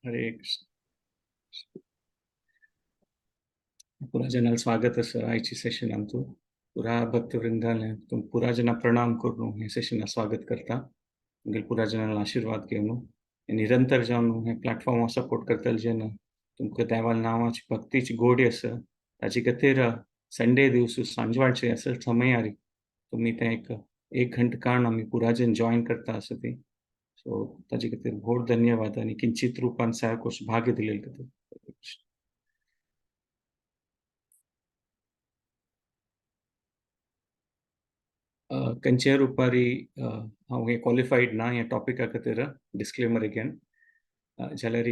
हरे कृष्ण. पुरा जनाला स्वागत आसा आयची सेशन आमचो. पुरा भक्तवृंदाले पुरा जना प्रणाम करून हे सेशना स्वागत करता. मागीर पुरा जनाला आशीर्वाद घेवन निरंतर जावन हे प्लॅटफॉर्मार सपोर्ट करतले जेन्ना तुमकां देवाल नांवाची भक्तीची गोडी आसा ताजे खातीर संडे दिवस सांजवाडचे आसा समयारी तुमी तें एक एक घंट काडून आमी पुरा जन जॉयन करता आसा ती. सो ताजे खातीर व्हड धन्यवाद आनी किंचित रुपान सारको भाग्य दिलेले खातीर. खंयच्याय रुपारी हांव हें क्वॉलिफायड ना ह्या टॉपिका खातीर, डिस्क्लेमर अगेन, जाल्यार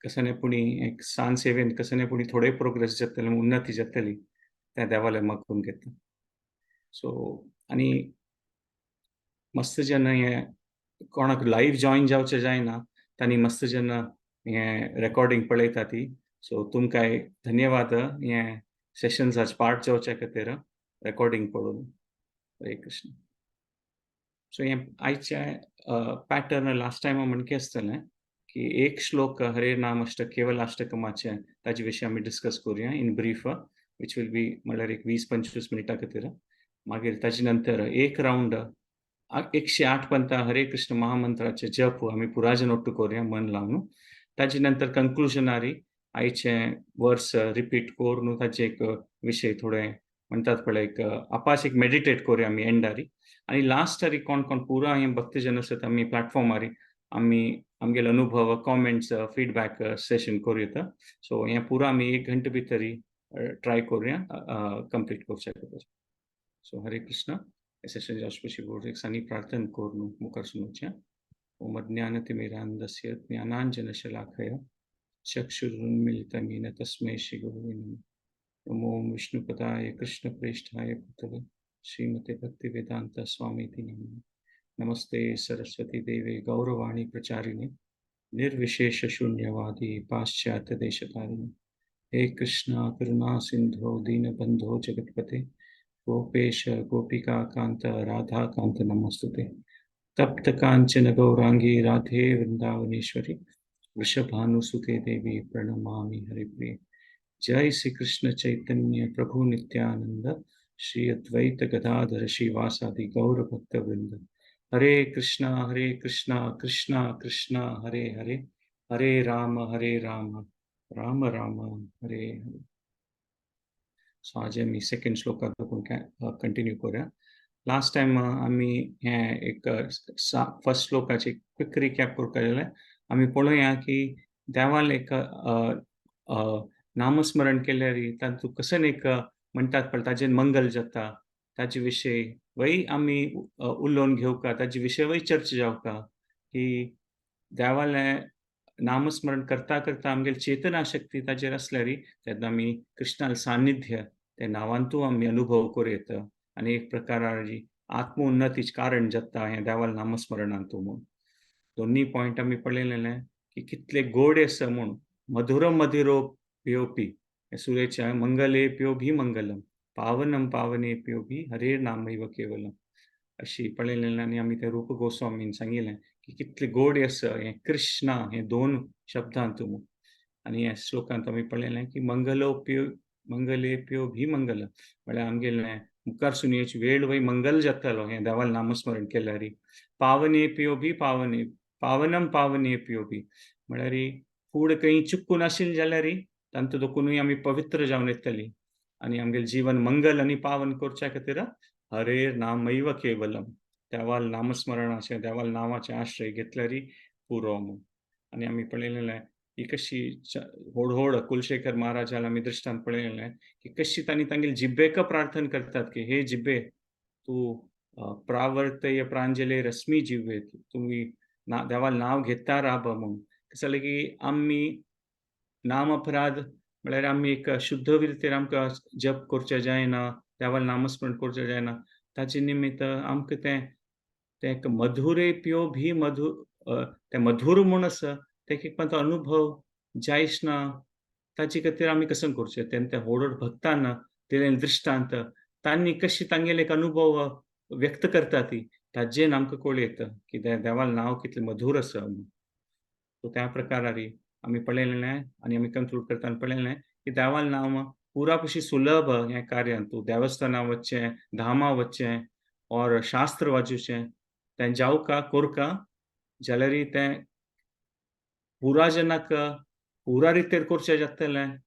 कसने पुणी एक सान सेवेन कसने पुणी थोडे प्रोग्रेस जातले, उन्नती जातली त्या देवाले मागून घेता. सो आनी मस्त जेन्ना हें कोणाक लायव्ह जॉयन जावचें जायना तांणी मस्त जेन्ना हें रेकॉर्डिंग पळयता ती. सो तुमकांय धन्यवाद हें सेशन्साच पार्ट जावच्या खातीर रेकॉर्डिंग पळोवन. हरे कृष्ण. सो हें आयचें पॅटर्न लास्ट टायम म्हणके आसतलें की एक श्लोक हरे नाम अष्टक केवल अष्टकमाचें ताजे विशीं आमी डिस्कस करुया in brief, which will be म्हणल्यार एक 20-25 मिनटां खातीर. मागीर ताजे नंतर एक रावंड 108 पंता हरे कृष्ण महामंत्राचे जप आमी पुराजन ಒಟ್ಟು करुया मन लावन. ताजे नंतर कंक्लुजनारी आयचें वर्स रिपीट करून ताजे एक विशय थोडे म्हणटात पळय एक आपास एक मेडिटेट करुया आमी एंडारी. आनी लास्टारी कोण कोण पुरा हें भक्तजन आसत आमी प्लॅटफॉर्मारी आमी आमगेले अनुभव कॉमेंट्स फीडबॅक सेशन करूं येता. सो हें पुरा आमी एक घंटे भितरी ट्राय करुया कंप्लीट करच्या खातीर. सो हरे कृष्ण. सेशन जावचे पयलीं एक सानी प्रार्थना करून मुखार सुनोवचें. ओम अज्ञानतिमिरान्धस्य ज्ञानाञ्जनशलाकया चक्षुरुन्मीलितं येन तस्मै श्रीगुरवे नमः. नमो विष्णुपदाय कृष्णप्रेष्ठाय भूतले श्रीमते भक्तिवेदांत स्वामीति नमः. नमस्ते सरस्वती देवे गौरवाणी प्रचारिणे निर्विशेष शून्यवादी पाश्चात्य देशतारिणे. हे कृष्णा करुणा सिंधो दीनबंधो जगत्पते गोपेश गोपिका कांत राधा कांत नमस्तुते. तप्त कांचन गौरांगी राधे वृंदावनेश्वरी वृषभानुसुते देवी प्रणमामि हरिप्रिये. जय श्री कृष्ण चैतन्य प्रभु नित्यानंद श्री अद्वैत गदाधर श्रीवासादि गौर भक्त वृंद. हरे कृष्णा कृष्णा कृष्णा हरे हरे, हरे राम राम राम हरे हरे. सो आज आमी सेकंड श्लोकात कंटिन्यू करूया. लास्ट टायम आमी हें एक फर्स्ट श्लोकाचे क्विक रिकॅप करपाक जाल्यार आमी पळोवया की देवान एक नामस्मरण केल्यार तातूंत कशें एक म्हणटात पळय ताजेर मंगल जाता, ताजे विशय वय आमी उलोवन घेवका, ताजे विशय वय चर्चा जावका की देवालें नामस्मरण करता करता आमगेली चेतना शक्ती ताजेर आसल्यार तेन्ना आमी कृष्णाले सान्निध्य ते नांवांतू आमी अनुभव करूं येता आनी एक प्रकाराची आत्मोन्नतीचें कारण जाता हें देवाले नामस्मरणांतू म्हूण. दोन्ही पॉयंट आमी पळयलेले की कितले गोड आसा म्हूण. मधुरम मधिरो पियोपी सुरेच्या मंगले प्यो भी मंगलम पावनम पावने प्यो भी हरे नामैव केवलम अशी पळयलेलें. आनी आमी ते रूप गोस्वामीन सांगिल्लें की कितले गोड आसा हें कृष्णा हे दोन शब्दांत म्हूण. आनी ह्या श्लोकांत आमी पळयलें की मंगलोप्यो मंगले प्यो भी मंगल म्हळ्यार आमगेलें मुखार सुनयेची वेळ वय मंगल जातालो हें देवाल नामस्मरण केल्यार. पावने प्यो भी पावने पावनम पावने प्यो भी म्हळ्यार फूड खंय चुकून आशिल्लें जाल्यार तांतू दोकुनूय आमी पवित्र जावन येतली आनी आमगेलें जीवन मंगल आनी पावन करच्या खातीर हरेर नामैव केवलम देवाल नामस्मरणाचें देवाल नांवाचें आश्रय घेतल्यार पुरो म्हूण. आनी आमी पळयलेलें ही कशी व्हड व्हड कुलशेखर महाराजाला आमी दृश्टांत पळयलें की कशी तांणी तांगेले जिब्बेक प्रार्थना करतात की हे जिब्बे तूं प्रावर्तय प्रांजले रश्मी जिव्वे तुमी ना देवाल नांव घेता राब म्हूण. कशें जालें की आमी नाम अपराध म्हळ्यार आमी एक शुद्ध रितीन आमकां जप करचें जायना, देवाल नामस्मरण करचें जायना, ताचे निमित्त आमकां तें तें एक मधुरे प्यो भी मधु तें मधुर म्हूण आसा तें एक तो अनुभव जायच ना ताचे खातीर आमी कशें करचें. तेन्ना त्या व्हड व्हड भक्तान दिलें दृश्टांत तांणी कशी तांगेले एक अनुभव व्यक्त करता ती ताजेन आमकां कळूं येता की देवालें नांव कितलें मधूर आसा. सो त्या प्रकारारी आमी पळयलें आनी आमी कन्क्लूड करतना पळयलें की देवालें नांव पुरा कशी सुलभ हें कार्यान. तूं देवस्थाना वचचें, धामा वचचें और शास्त्र वाचूचें तें जावका कोरका जाल्यार तें पुरा जनाक पुरा रितेर करचें जातलें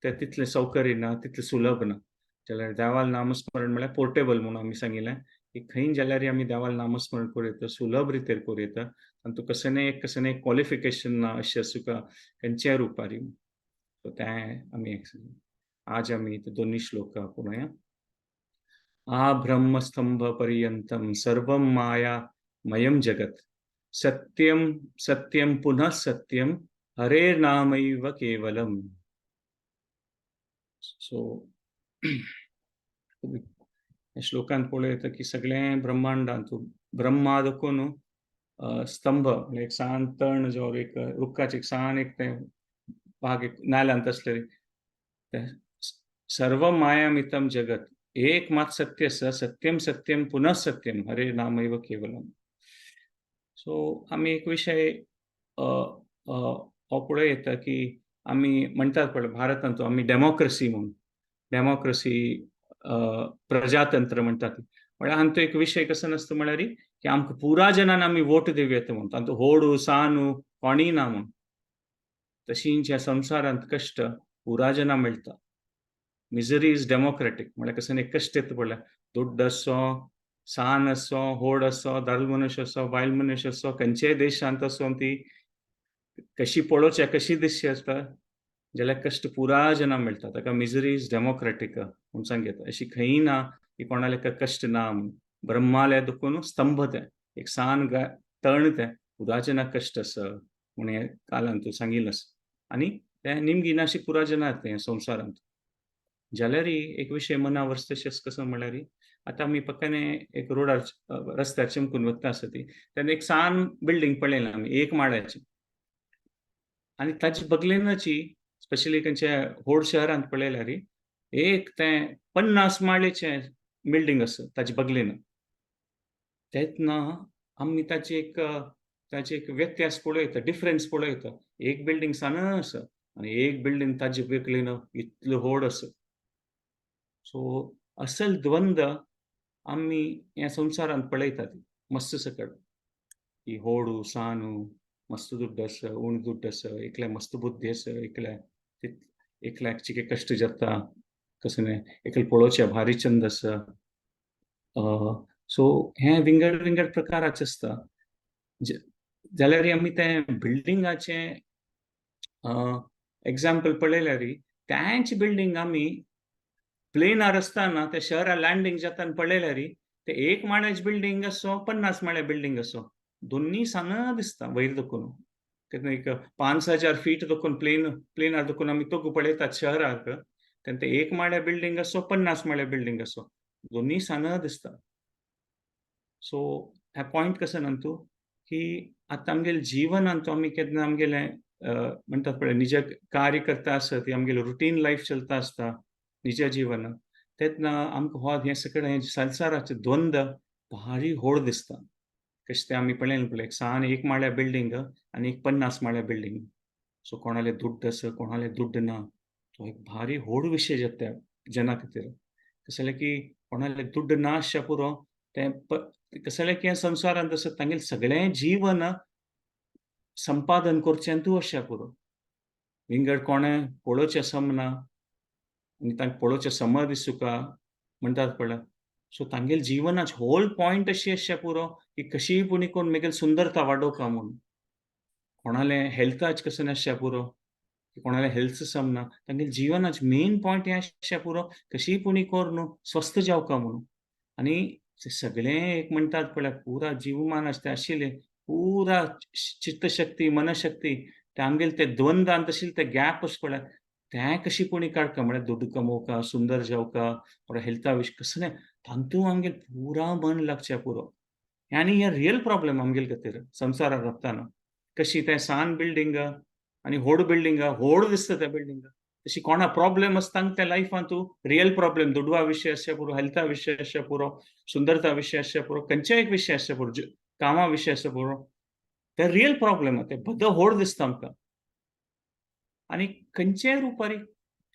तें तितलें सौकर्य ना, तितलें सुलभ ना. जाल्यार देवालें नामस्मरण म्हळ्यार पोर्टेबल म्हणून आमी सांगिल्लें की खंय जाल्यार आमी देवालें नामस्मरण करूं येता, सुलभ रितेर करूं येता. आनी तूं कसलें एक कसलें क्वॉलिफिकेशन ना अशें आसूं खंयच्याय रुपारी. सो तें आमी आज आमी ते दोन्ही श्लोक पळोवया. आ ब्रह्मस्तंभ पर्यंतम सर्वं माया मयं जगत सत्यम सत्यम पुनः सत्यम हरेर नामैव केवलम. सो श्लोकांत पळोवं येता की सगळें ब्रह्मांडांत ब्रह्मा देखून स्तंभ म्हणजे एक सान तण जो एक रुखाचे एक सान एक तें भाग एक नाल्यांत आसलें तें सर्व मायामितम जगत एक मात सत्य आसा, सत्यम सत्यम पुनः सत्यम हरे नामैव केवलम. सो आमी एक विशय हो पळोवं येता की आमी म्हणटात पळय भारतांत आमी डेमोक्रसी म्हणून, डेमोक्रसी प्रजातंत्र म्हणटात. म्हळ्यार हांचो एक विशय कसो नासता म्हळ्यार की आमकां पुरा जनान आमी वोट दिवं येता म्हणून, तांतू होडू सानू कोणीय ना म्हूण. तशींच ह्या संवसारांत कश्ट पुरा जना मेळटा. मिजरी is democratic म्हळ्यार कसं एक कश्ट येता पळय, दुड्ड आसो, सान आसो, होड आसो, दादलो मनीस आसो, बायल मनीस आसो, खंयच्याय देशांत आसो, ती कशी पळोवच्या कशी दिसची आसता जाल्यार कश्ट पुरा जना मेळटा. ताका मिजरी is democratic म्हूण सांगता. अशी खंय ना की कोणाले कश्ट ना म्हूण. ब्रह्माले देखून स्तंभ तें एक सान तण तें पुरा जना कश्ट आसा म्हूण हें कालान तूं सांगिल्लें आसा. आनी तें निमगिना अशी पुरा जना तें संवसारांत. जाल्यार एक विशय मना वर्स तशेंच कसो म्हळ्यार आतां आमी पक्काने एक रोडार रस्त्यार चमकून वता आसा ती तेन्ना एक सान बिल्डींग पळयला आमी एक माळ्याची आनी ताची बगलेनाची स्पेशली खंयच्या व्हड शहरांत पळयल्यार एक तें 50 माळ्याचें बिल्डींग आसा ताचे बगलेन. तेन्ना आमी ताची एक व्यत्यास पळयता, डिफरन्स पळयता. एक बिल्डींग सान आसा आनी एक बिल्डींग ताचे बगलेन इतलो व्हड आसा. सो असल द्वंद आमी ह्या संवसारांत पळयतात मस्त सकट की होडू सानू, मस्त दुड्ड आसा, उण दुड्ड आसा, एकल्या मस्त बुद्धी आसा, एकल्या एकल्याक चिके कश्ट जाता कसलें, एकले पळोवचें भारी चंद आसा. सो हें विंगड विंगड प्रकाराचें आसता. जाल्यार आमी तें बिल्डिंगाचें एग्जाम्पल पळयल्यार तेंच बिल्डींग आमी प्लेनार आसतना त्या शहरा लँडींग जातना पळयल्यार ते एक माळ्याचे बिल्डींग आसो, 50 माळ्या बिल्डींग आसो, दोन्ही सान दिसता वयर देखून. तेन्ना एक 5000 फीट देखून प्लेनार देखून आमी तोगू पळयतात शहराक, तेन्ना ते एक माळ्या बिल्डींग आसो, 50 माळ्या बिल्डींग आसो, दोन्ही सान दिसता. सो ह्या पॉयंट कसो न्हू की आतां आमगेले जिवनांत आमी केन्ना आमगेलें म्हणटात पळय निज कार्य करता आसत, आमगेलें रुटीन लायफ चलता आसता निज जीवन, तेन्ना आमकां हो हें सगळें संवसाराचें द्वंद भारी व्हड दिसता. कशें तें आमी पळयलें पळय एक सान एक माळ्या बिल्डींग आनी एक 50 माळ्या बिल्डींग. सो कोणाले दुड्ड आसा, कोणाले दुड्ड ना, तो एक भारी व्हड विशय जाता जना खातीर. कशें जालें की कोणाले दुड्ड ना आसच्या पुरो तें कशें जालें की ह्या संवसारांत आसा तांगेलें सगळें जीवन संपादन करचें तूं आसच्या पुरो. विंगड कोणें पळोवचें समना आनी तांकां पळोवचें सम दिसूका म्हणटात पळय. सो तांगेले जिवनाच होल पॉयंट अशी आसच्या पुरो की कशीय पुणी कोण मेगेली सुंदरता वाडोवका म्हूण. कोणाले हेल्थाच कसो नासच्या पुरो, कोणाले हेल्थ समना, तांगेले जिवनाच मेन पॉयंट हें आसच्या पुरो कशीय पुणी करून स्वस्थ जावका म्हणून. आनी सगळें एक म्हणटात पळय पुरा जीवमान आसता आशिल्लें पुरा चित्तशक्ती मनशक्ती ते आमगेले ते द्वंदांत आशिल्ले ते गॅप आसा पळय तें कशी पुणी काडका म्हळ्यार दुड्ड कमोवका, सुंदर जावका, हेल्था विश कसलें तांतू आमगेले पुरा मन लागचें पुरो. आनी हे रियल प्रॉब्लेम आमगेले खातीर संवसाराक रावतना. कशी तें सान बिल्डींग आनी व्हड बिल्डींग, व्हड दिसता तें बिल्डींग, तशी कोणा प्रॉब्लेम आसता त्या लायफान तूं रियल प्रॉब्लेम, दुडवा विशय आसचे पुरो, हेल्था विशय आसचे पुरो, सुंदरता विशय आसचे पुरो, खंयच्याय एक विशय आसचे पुरो, कामा विशय आसचे पुरो, ते रियल प्रॉब्लेम, ते बद्द होड दिसता आमकां. आनी खंयच्याय रुपारी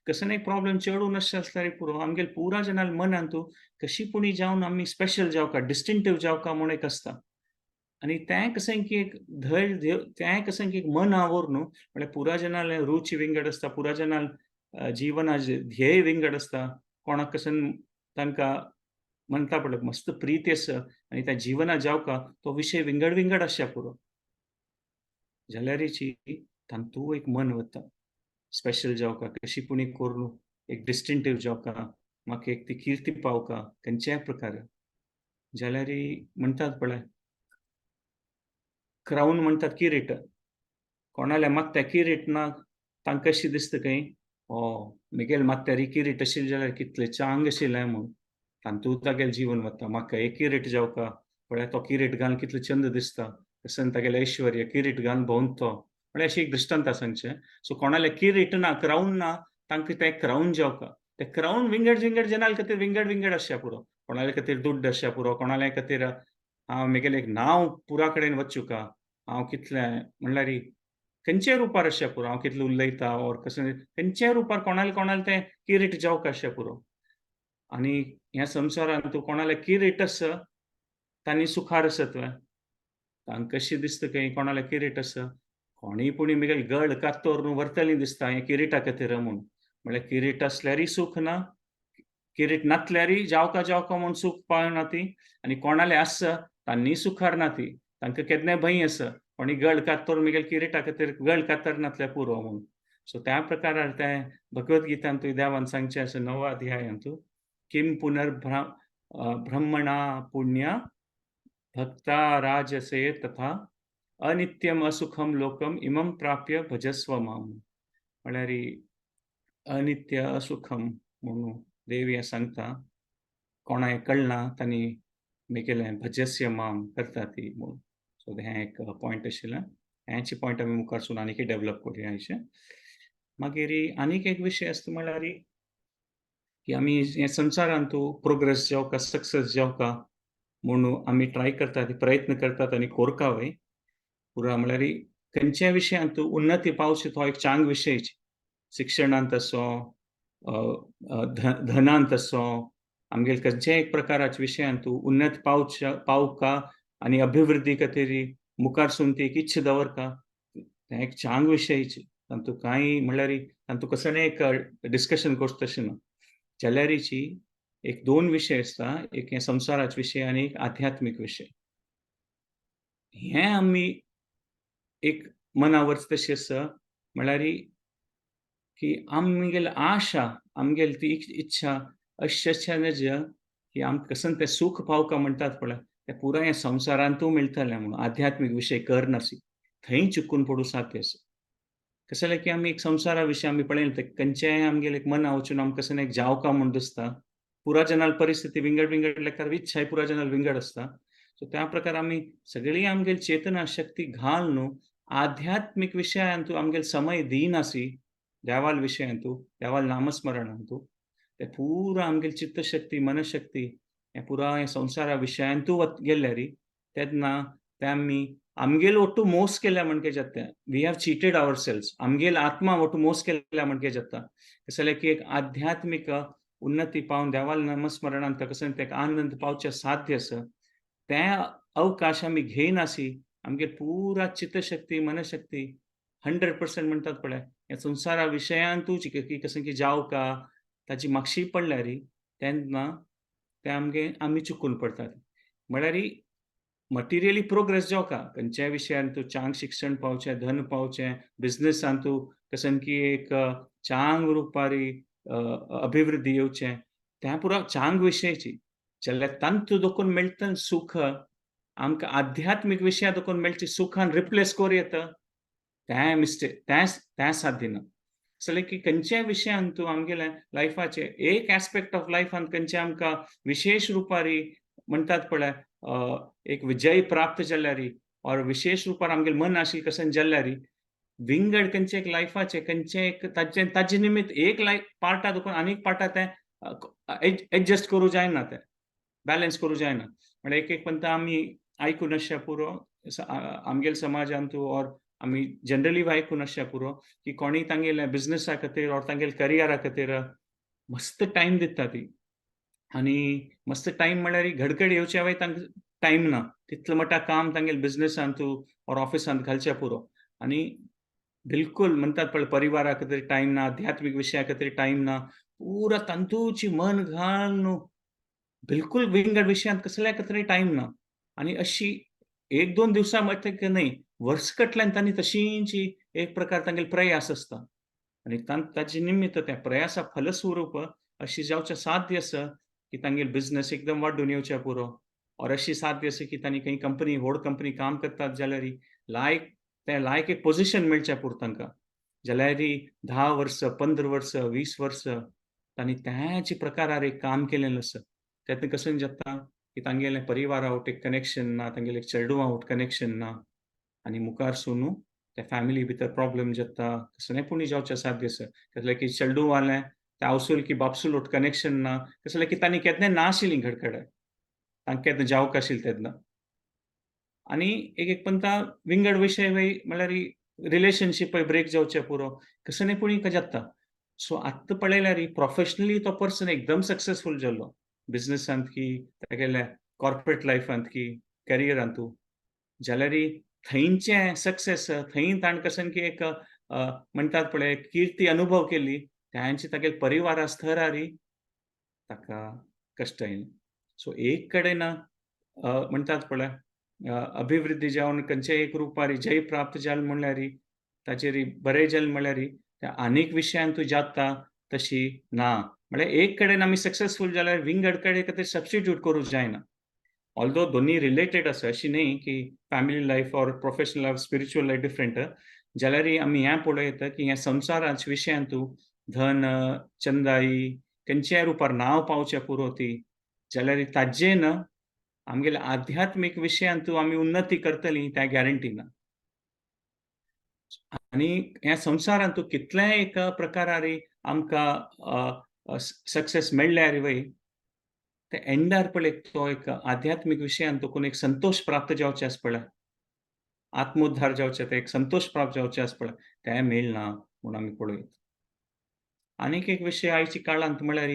कसले प्रॉब्लेम चेडूं नासचे आसल्यार पुरो, आमगेले पुरा जनाल मनान तूं कशी पुणी जावन आमी स्पेशल जावका, डिस्टिंक्टीव जावका म्हूण एक आसता. आनी तें कशें की एक धैर्य, तें कशें की एक मन our न्हू, म्हळ्यार पुरा जनाले रुची विंगड आसता, पुरा जनाल जिवना ध्येय विंगड आसता. कोणाक कशें तांकां म्हणटा पळय मस्त प्रीती आसा आनी त्या जिवना जावका तो विशय विंगड विंगड आसच्या पुरो, जाल्यारीची तांतू एक मन वता स्पेशल जावका, कशी पुणी करून एक डिस्टिंक्टीव जावका, म्हाका एक ती किर्ती पावका खंयच्याय प्रकारे. जाल्यारी म्हणटात पळय, क्राऊन म्हणटात किरीट, कोणाल्या मागत्या किरीट ना, तांकां कशी दिसता खंय, ओ मिगेल मात्यारी किरीट आशिल्लें जाल्यार कितलें चांग आशिल्लें म्हूण, तांतूत तागेलें जीवन वता. म्हाका एक किरीट जावका, पळय तो किरीट घालून कितलो चंद दिसता, तशें तागेलें ऐश्वर्य किरीट घालून भोंवता तो, म्हळ्यार अशी एक दृश्टांत सांगचें. सो कोणाले किरीट ना, क्राऊन ना, तांकां तें क्राऊन जावका. तें क्राऊन विंगड विंगड जनाल खातीर विंगड विंगड आसच्या पुरो. कोणाले खातीर दुड्ड आसच्या पुरो, कोणाले खातीर हांव म्हगेलें एक नांव पुरा कडेन वचूका, हांव कितलें म्हणल्यार खंयच्याय रुपार आसच्या पुरो, हांव कितलें उलयता ओर कशें खंयच्याय रुपार कोणाले कोणाले तें किरीट जावका आसचें पुरो. आनी ह्या संवसारांत तूं कोणाले किरीट आसा तांणी सुखार आसत तुवें, तांकां कशें दिसता खंय कोणाले किरीट आसा, कोणीय पुणी म्हगेले गळ कातोर न्हू व्हरतली दिसता हें किरिटा खातीर म्हूण. म्हळ्यार किरीट आसल्यारय सूख ना, किरीट नासल्यारय जावका जावका म्हूण सूख पावना ती, आनी कोणाले आसा तांणी सुखार ना ती, तांकां केन्नाय भंय आसा कोणी गळ कातोर म्हगेले किरिटा खातीर गळ कातर नासल्यार पुरो म्हूण. सो त्या प्रकारार तें भगवत गीतांतूय देवान सांगचें आसा नवा अध्यायांतू, किम पुनर्भ्र ब्रह्मणा पुण्य भक्ता राजसे तथा अनित्यम असुखम लोकम इमम प्राप्य भजस्व माम. म्हळ्यार अनित्य असुखम म्हणून देव हें सांगता, कोणाक कळना तांणी म्हगेलें भजस्य माम करता ती म्हूण. सो हें एक पॉयंट आशिल्लें, हेंच पॉयंट आमी मुखार सून आनीकय डेवलप करुया अशें. मागीर आनीक एक विशय आसता म्हळ्यार की आमी हे संवसारांत प्रोग्रेस जावका, सक्सेस जावका म्हणून आमी ट्राय करतात, प्रयत्न करतात आनी कोरका वय पुरा. म्हळ्यार खंयच्याय विशयांत उन्नती पावची तो एक चांग विशय, शिक्षणांत आसूं, धनांत आसूं, आमगेले खंयच्याय एक प्रकाराच्या विशयांत उन्नत पावच्या पावका आनी अभिवृद्धी खातीर मुखार सून ती एक इच्छा दवरका, तें एक चांग विशयची, तातूंत कांय म्हणल्यार तातूंत कसलें एक डिस्कशन करचें तशें ना. जाल्यारीची एक दोन विशय आसता, एक हे संवसाराचे विशय आनी एक आध्यात्मीक विशय. हें आमी एक मनावर तशें आसा म्हळ्यार की आमगेली आशा, आमगेली ती इच्छा अशी नज की आमकां कसन तें सूख पावका म्हणटात पळय, तें पुराय संवसारांतूय मेळटलें म्हणून आध्यात्मीक विशय करनासी थंय चुकून पडूं साध्य आसा. कशें जाल्यार की आमी एक संवसारा विशय आमी पळयलें तें खंयच्याय आमगेले एक मना वचून आमकां कशें एक जावका म्हूण दिसता. पुरा जनाल परिस्थिती विंगड विंगड लेखार इच्छाय पुरा जनाल विंगड आसता. सो त्या प्रकार आमी सगळी आमगेली चेतना शक्ती घाल न्हू आध्यात्मीक विशयांतू आमगेले समय दिनासी, देवाल विशयांतू, देवाल नामस्मरणांतू, ते पुरा आमगेली चित्तशक्ती मनशक्ती हे पुराय संवसारा विशयांतू गेल्यारी तेन्ना ते आमी आमगेल ಒಟ್ಟು ಮೋಸ केल्या म्हणके जाता, we have cheated ourselves, आमगेल आत्मा ಒಟ್ಟು ಮೋಸ केल्या म्हणके जाता. कशें जाल्यार की एक आध्यात्मीक उन्नती पावन देवाल नामस्मरणांत कशें तेका आनंद पावचें साध्य आसा, तें अवकाश आमी घेयनासी, आमगे पुरा चित्तशक्ती मनशक्ती 100% म्हणटात पळय ह्या संवसारा विशयांतूच की कशें की जावका ताची मागशी पडल्यारी तेन्ना तें आमगे आमी चुकून पडटात. म्हळ्यार मटिरियली प्रोग्रेस जावका खंयच्याय विशयान तूं चांग शिक्षण पावचें, धन पावचें, बिजनसान तूं कशें की एक चांग रुपारी अभिवृद्धी येवचें, तें पुरा चांग विशयाची. जाल्यार तांतू दोकून मेळटा सुख आमकां आध्यात्मीक विशया दोकून मेळचे सुखान रिप्लेस करूं येता, तें मिस्टेक, तें तें साध्य ना. जाल्यार की खंयच्याय विशयान तूं आमगेल्या लायफाचे एक एस्पेक्ट ऑफ लायफान खंयचे आमकां विशेश रुपारी म्हणटात पळय एक विजय प्राप्त जाल्यारी और विशेष रुपार आमगेलें मन आशिल्लें कशें जाल्यारी विंगड खंयचे एक लायफाचे खंयचे एक ताजे ताजे निमित्त एक लायफ पार्टा दुखून आनीक पार्टा तें एडजस्ट करूं जायना, तें बॅलन्स करूं जायना. म्हणल्यार एक एक पंता आमी आयकून आसच्या पुरो, आमगेले समाजांतू ऑर आमी जनरली आयकून आसच्या पुरो की कोणी तांगेले बिझनसा खातीर ऑर तांगेले करियरा खातीर मस्त टायम दिता ती. आनी मस्त टायम म्हणल्यार घडकड येवच्या वय तांकां टायम ना, तितलो मोठा काम तांगेले बिझनसांतू ऑर ऑफिसांत घालच्या पुरो. आनी बिलकुल म्हणटात पळय, परिवारा खातीर टायम ना, आध्यात्मीक विशया खातीर टायम ना, पुरा तांतूची मन घालून बिलकुल विंगड विशयांत कसल्या खातीर टायम ना. आनी अशी एक दोन दिवसां मदीं न्हय, वर्स कटल्यान तांणी तशींची एक प्रकार तांगेले प्रयास आसता. आनी ताजे निमित्त त्या प्रयासा फलस्वरूप अशी जावचें साध्य आसा की तांगेले बिझनस एकदम वाडून येवच्या पुरो, ऑर अशी साध्य आसा की तांणी खंय कंपनी, व्हड कंपनी काम करतात जाल्यार लायक तें लायक एक पोजिशन मेळचें पुरो तांकां. जाल्यार 10 वर्सां, 15 वर्सां, 20 वर्सां तांणी त्याच प्रकारार एक काम केलें आसा. तेन्ना कशें जाता की तांगेलें परिवारा वट एक कनेक्शन ना, तांगेलें चेडवां वट कनेक्शन ना, आनी मुखार सून त्या फॅमिली भितर प्रॉब्लम जाता. कसलें पुणी जावचें साध्य आसा, कसलें की चेडूं त्या आवसूल की बापसूल वट कनेक्शन ना, कसलें की तांणी केन्ना ना आशिल्ली घडकडे, तांकां केन्ना जावंक आशिल्लें तेन्ना. आनी एक एक पंता विंगड विशय वय म्हणल्यार रिलेशनशीप ब्रेक जावचें पुरो, कसलें पुणी जाता. सो आत्तां पळयल्यार प्रोफेशनली तो पर्सन एकदम सक्सेसफूल जाल्लो, बिझनसांत की तागेल्या कॉर्पोरेट लायफांत की करियरांतू, जाल्यार थंयचें सक्सेस थंय ताणें कशें की एक म्हणटात पळय किर्ती अनुभव केली, तांचे तागेले परिवारा स्तरारी ताका कश्ट आयले. सो एक कडेन म्हणटात पळय अभिवृद्धी जावन खंयच्याय एक रुपार जय प्राप्त जाल म्हणल्यार, ताचेर बरें जालें म्हणल्यार त्या आनीक विशयान तूं जाता तशी ना. म्हळ्यार एक कडेन आमी सक्सेसफूल जाल्यार विंगड कडेन खातीर सबस्टिट्यूट करूंक जायना. ऑल्दो दोनी रिलेटेड आसा, अशी न्ही की family life or professional life, spiritual life different, जाल्यार आमी हें पळयता की ह्या संवसाराच्या विशयांतू धन चंदाई खंयच्याय रुपार नांव पावचें पुरो ती, जाल्यार ताजें न आमगेल्या आध्यात्मीक विशयांतू आमी उन्नती करतली त्या गॅरंटी ना. आनी ह्या संवसारांतू कितल्याय एक प्रकारारी आमकां सक्सेस मेळ्ळ्यार वय, ते एंडार पळय तो एक आध्यात्मीक विशयांत कोण एक संतोश प्राप्त जावचे आसा पळय, आत्मोद्धार जावचे, ते एक संतोश प्राप्त जावचे आसा पळय, तें मेळना म्हूण आमी पळयत. आनीक एक विशय आयच्या काळांत म्हळ्यार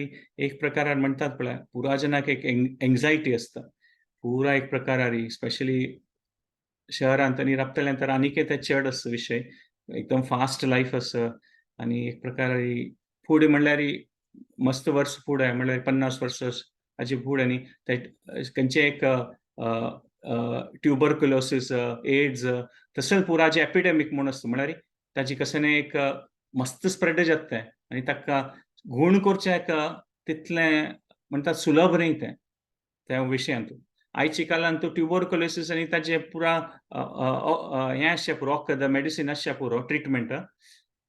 एक प्रकारान म्हणटात पळय, पुरा जनाक एक एंग्जायटी आसता पुरा एक प्रकारारी, स्पेशली शहरांत आनी राबतल्यान तर आनीक ते चड आसा विशय, एकदम फास्ट लायफ आसा. आनी एक प्रकारारी फुडें म्हणल्यार मस्त वर्स फुडें म्हणल्यार 50 वर्सां हाजे फुडें आनी ते खंयचे एक ट्युबरकुलोसीस, एड्स तशें पुरा जे एपिडेमीक म्हूण आसता, म्हणल्यार ताजी कशें एक मस्त स्प्रेड जाता तें आनी ताका गूण करचें एक तितलें म्हणटात सुलभ न्ही तें त्या विशयांत. आयच्या काळांत ट्युबरकुलोसीस आनी ताजे पुरा हें आसचें पुरो, वखद मेडिसीन आसचें पुरो, ट्रिटमेंट.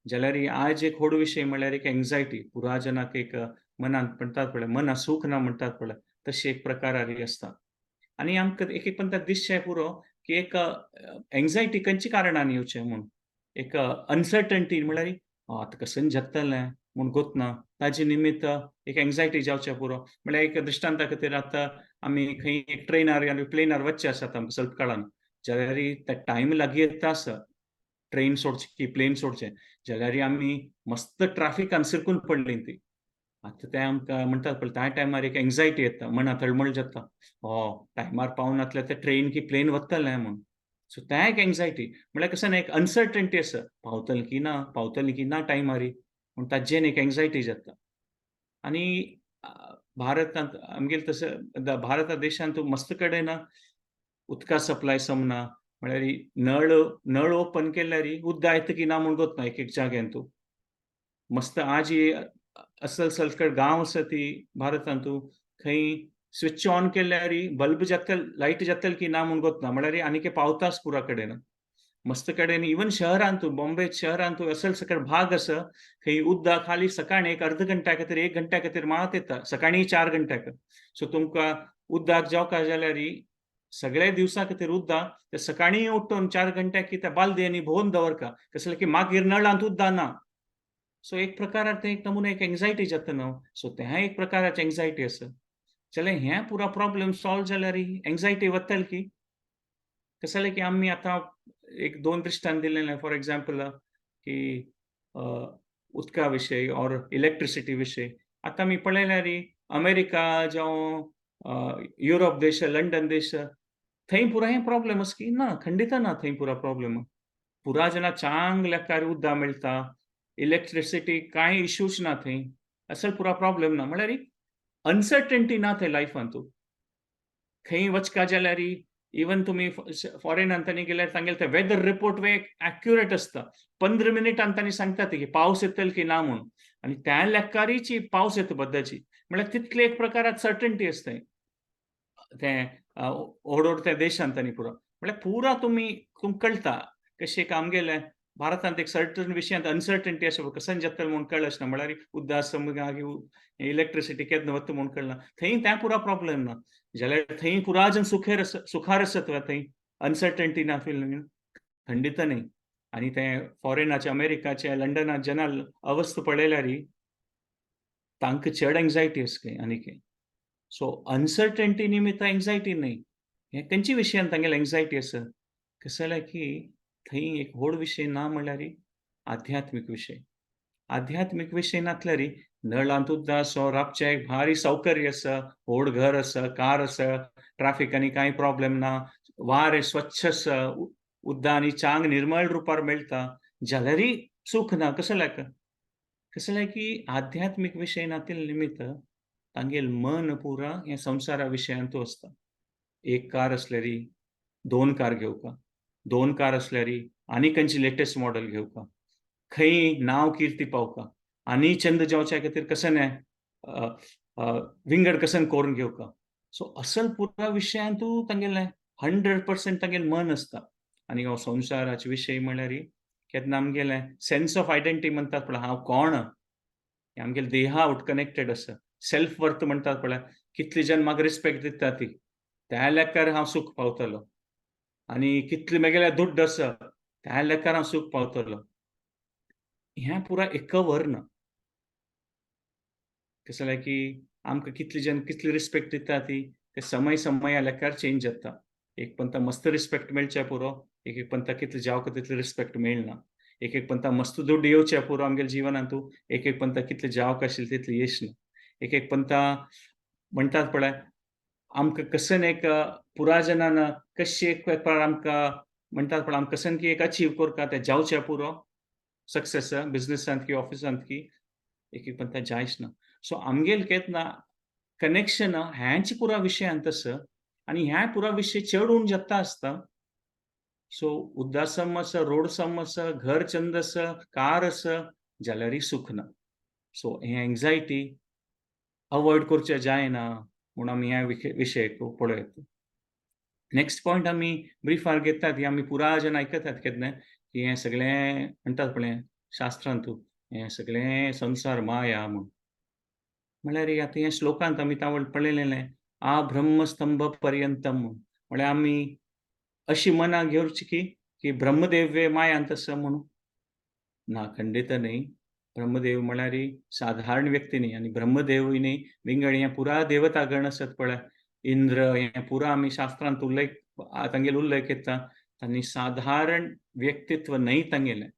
जाल्यार आज एक व्हड विशय म्हणल्यार एक एंग्जायटी पुरा जनाक एक मनांत म्हणटात पळय, मना सूख ना म्हणटात पळय, तशी एक प्रकारारी आसता. आनी आमकां एक एक पंता दिसचें पुरो की एक एंग्जायटी खंयच्या कारणान येवचें म्हूण, एक अनसर्टन्टी म्हणल्यार आतां कशें जातलें म्हूण गोत ना, ताजे निमित्त एक एंग्जायटी जावचें पुरो. म्हणल्यार एक दृश्टांता खातीर आतां आमी खंय एक ट्रेनार आनी प्लेनार वचचें आसा आमकां स्वल्प काळान, जाल्यार ते टायम लागीं येता आसा, ट्रेन सोडची की प्लेन सोडचें, जाल्यार आमी मस्त ट्राफिकान सिरकून पडली ती. आतां तें आमकां म्हणटात पळय त्या टायमार एक एंग्जायटी येता, मना तळमळ जाता, टायमार पावनातल्यार तें ट्रेन की प्लेन वतलें म्हूण. सो तें एक एंग्जायटी म्हणल्यार कशें ना एक अनसर्टन्टी आसा, पावतलें की ना, पावतलें की ना टायमारी म्हूण ताजेन एक एंग्जायटी जाता. आनी भारतांत आमगेले तशें भारता देशांत मस्त कडेन उदका सप्लाय समना, म्हळ्यार नळ नळ ओपन केल्यार उदक येता की ना म्हूण गोत ना एक एक जाग्यांतू. मस्त आज असल सलकड गांव आसा ती भारतांतू खंय स्विच ऑन केल्यार बल्ब जातल, लायट जातल की ना म्हूण गोत ना, म्हळ्यार आनीक पावताच पुरा कडेन मस्त कडेन. इवन शहरांतू, बॉम्बे शहरांतू असल सकड भाग आसा खंय उदक खाली सकाळी एक अर्द घंट्या खातीर, 1 घंट्या खातीर मात येता, सकाळी 4 घंट्याक. सो तुमकां उदक जावका जाल्यार सगळे दिवसा खातीर उद्दा ते सकाळीं उठून 4 घंट्या की त्या बालदयांनी भोवन दवरका, कसले की मागीर नळांत उद्दा ना. सो एक प्रकारात ते एक नमुने एक एंग्जायटी जाता न्हू. सो तें एक प्रकाराची एंग्जायटी आसा. जाल्यार हें पुरा प्रॉब्लम सॉल्व जाल्यार एंग्जायटी वतली की कसले की आमी आतां एक दोन दृश्टांत दिलेले, फॉर एग्जाम्पल की उदका विशय ऑर इलेक्ट्रिसिटी विशय. आतां आमी पळयल्यार अमेरिका जावं युरोप देश, लंडन देश, थंय पुरा हें प्रॉब्लम आसा की ना, खंडित ना. थंय पुरा प्रॉब्लम पुरा जेन्ना चांग लेखार उदक मेळटा, इलेक्ट्रिसिटी कांय इश्यूज ना थंय, असल पुरा प्रॉब्लम ना. म्हळ्यार अनसर्टन्टी ना थंय लायफांतू. खंय वचका जाल्यार इवन तुमी फॉरेनान तांणी गेल्यार तांगेले ते वेदर रिपोर्ट वे एक्युरेट आसता. 15 मिनिटान तांणी सांगतात की पावस येतलो की ना म्हूण, आनी त्या लेखारीची पावस येता बद्दलची. म्हळ्यार तितले एक प्रकारात सर्टन्टी आसता तें व्हड व्हड त्या देशांत. तांणी पुरा म्हळ्यार पुरा तुमी तुमकां कळटा. कशें एक आमगेलें भारतांत एक सर्टन विशयांत अनसर्टन्टी आसा, कसन जातलें म्हूण कळना, म्हळ्यार उद्दास मागीर इलेक्ट्रिसिटी केन्ना वता म्हूण कळना. थंय तें पुरा प्रॉब्लम ना जाल्यार थंय पुरा जन सुखेर सुखार आसत वा थंय अनसर्टन्टी ना फिल खंडित न्ही. आनी तें फॉरेनाचे, अमेरिकाचे, लंडनात जेन्ना अवस्था पळयल्यार तांकां चड एंग्जायटी आसा खंय आनी खंय. सो अनसर्टन्टी निमित्त एंग्जायटी न्हय, हें खंयच्या विशयान तांगेले एंग्जायटी आसा? कशें जाल्यार की थंय एक व्हड विशय ना म्हणल्यार आध्यात्मीक विशय. आध्यात्मीक विशय नासल्यार नळांत उदक आसा, राबचें एक भारी सौकर्य आसा, व्हड घर आसा, कार आसा, ट्राफीक आनी कांय प्रॉब्लम ना, वारें स्वच्छ आसा, उदक आनी चांग निर्मळ रुपार मेळटा, जाल्यारय सूख ना. कसो लायक कसो जाल्यार की आध्यात्मीक विशय नातिल्ले निमित्त तांगेल मन पुरा हें संवसारा विशयांतू आसता. एक कार आसल्यार दोन कार घेवका, दोन कार आसल्यार आनी खंयची लेटेस्ट मॉडल घेवका, खंय नांव किर्ती पावका, आनी चंद जावच्या खातीर कशें विंगड कसन करून घेवका. सो असल पुरा विशयांतू तांगेलें 100% तांगेलें मन आसता. आनी हो संवसाराचे विशय म्हणल्यार केन्ना आमगेलें सेन्स ऑफ आयडेंटिटी म्हणटात पळय, हांव कोण, आमगेले देहा आउट कनेक्टेड आसा. सेल्फ वर्थ म्हणटात पळय, कितली जन म्हाका रिस्पेक्ट दिता ती त्या लेखार हांव सूख पावतलो, आनी कितले मेगेले दुड्ड आसा त्या लेखार हांव सूख पावतलो. हें पुरा एकवर्ण कशें जाल्यार की आमकां कितली जन कितली रिस्पेक्ट दिता ती ते समय समया लेखार चेंज जाता. एक पंता मस्त रिस्पेक्ट मेळचे पुरो, एक एक पंता कितले जावका तितले रिस्पेक्ट मेळना. एक एक पंता मस्त दुड्ड येवचे पुरो आमगेल्या जिवनांतू, एक एक पंता कितले जावक आशिल्ले तितले येश ना. एक एक पंता म्हणटात पळय, आमकां कसन एक पुरा जनान कशें एक वेपार आमकां म्हणटात पळय, आमकां कसन की एक अचीव करता तें जावचें पुरो सक्सेस बिजनसांत की ऑफिसांत की, एक एक पंता जायच ना. सो आमगेल केन्ना कनेक्शन ह्याच पुरा विशयांत आसा आनी ह्या पुरा विशय चड उण जाता आसता. सो उद्दासम आसा, रोड सम आसा, घर चंद आसा, कार आसा, जाल्यारय सूख ना. सो हे एंग्जायटी अवॉयड करचें जायना म्हूण आमी ह्या विशयाक पळयता. नेक्स्ट पॉयंट आमी ब्रिफार घेतात ही आमी पुरा जन आयकतात केन्ना की हें सगळें म्हणटात पळय शास्त्रांतू, हें सगळें संवसार माया म्हूण. म्हळ्यार आतां ह्या श्लोकांत आमी तावळ पळयलेलें आ ब्रह्मस्तंभ पर्यंतम म्हूण. म्हळ्यार आमी अशी मनां घेवची की की ब्रह्मदेव मायांत आसा म्हणून ना, खंडित न्ही. ब्रह्मदेव म्हळ्यार साधारण व्यक्ती न्ही, आनी ब्रह्मदेव न्ही, विंगड हें पुरा देवतागण आसत पळय, इंद्र, हें पुरा आमी शास्त्रांत उल्लेख तांगेलो उल्लेख येता. तांणी साधारण व्यक्तित्व न्हय तांगेलें,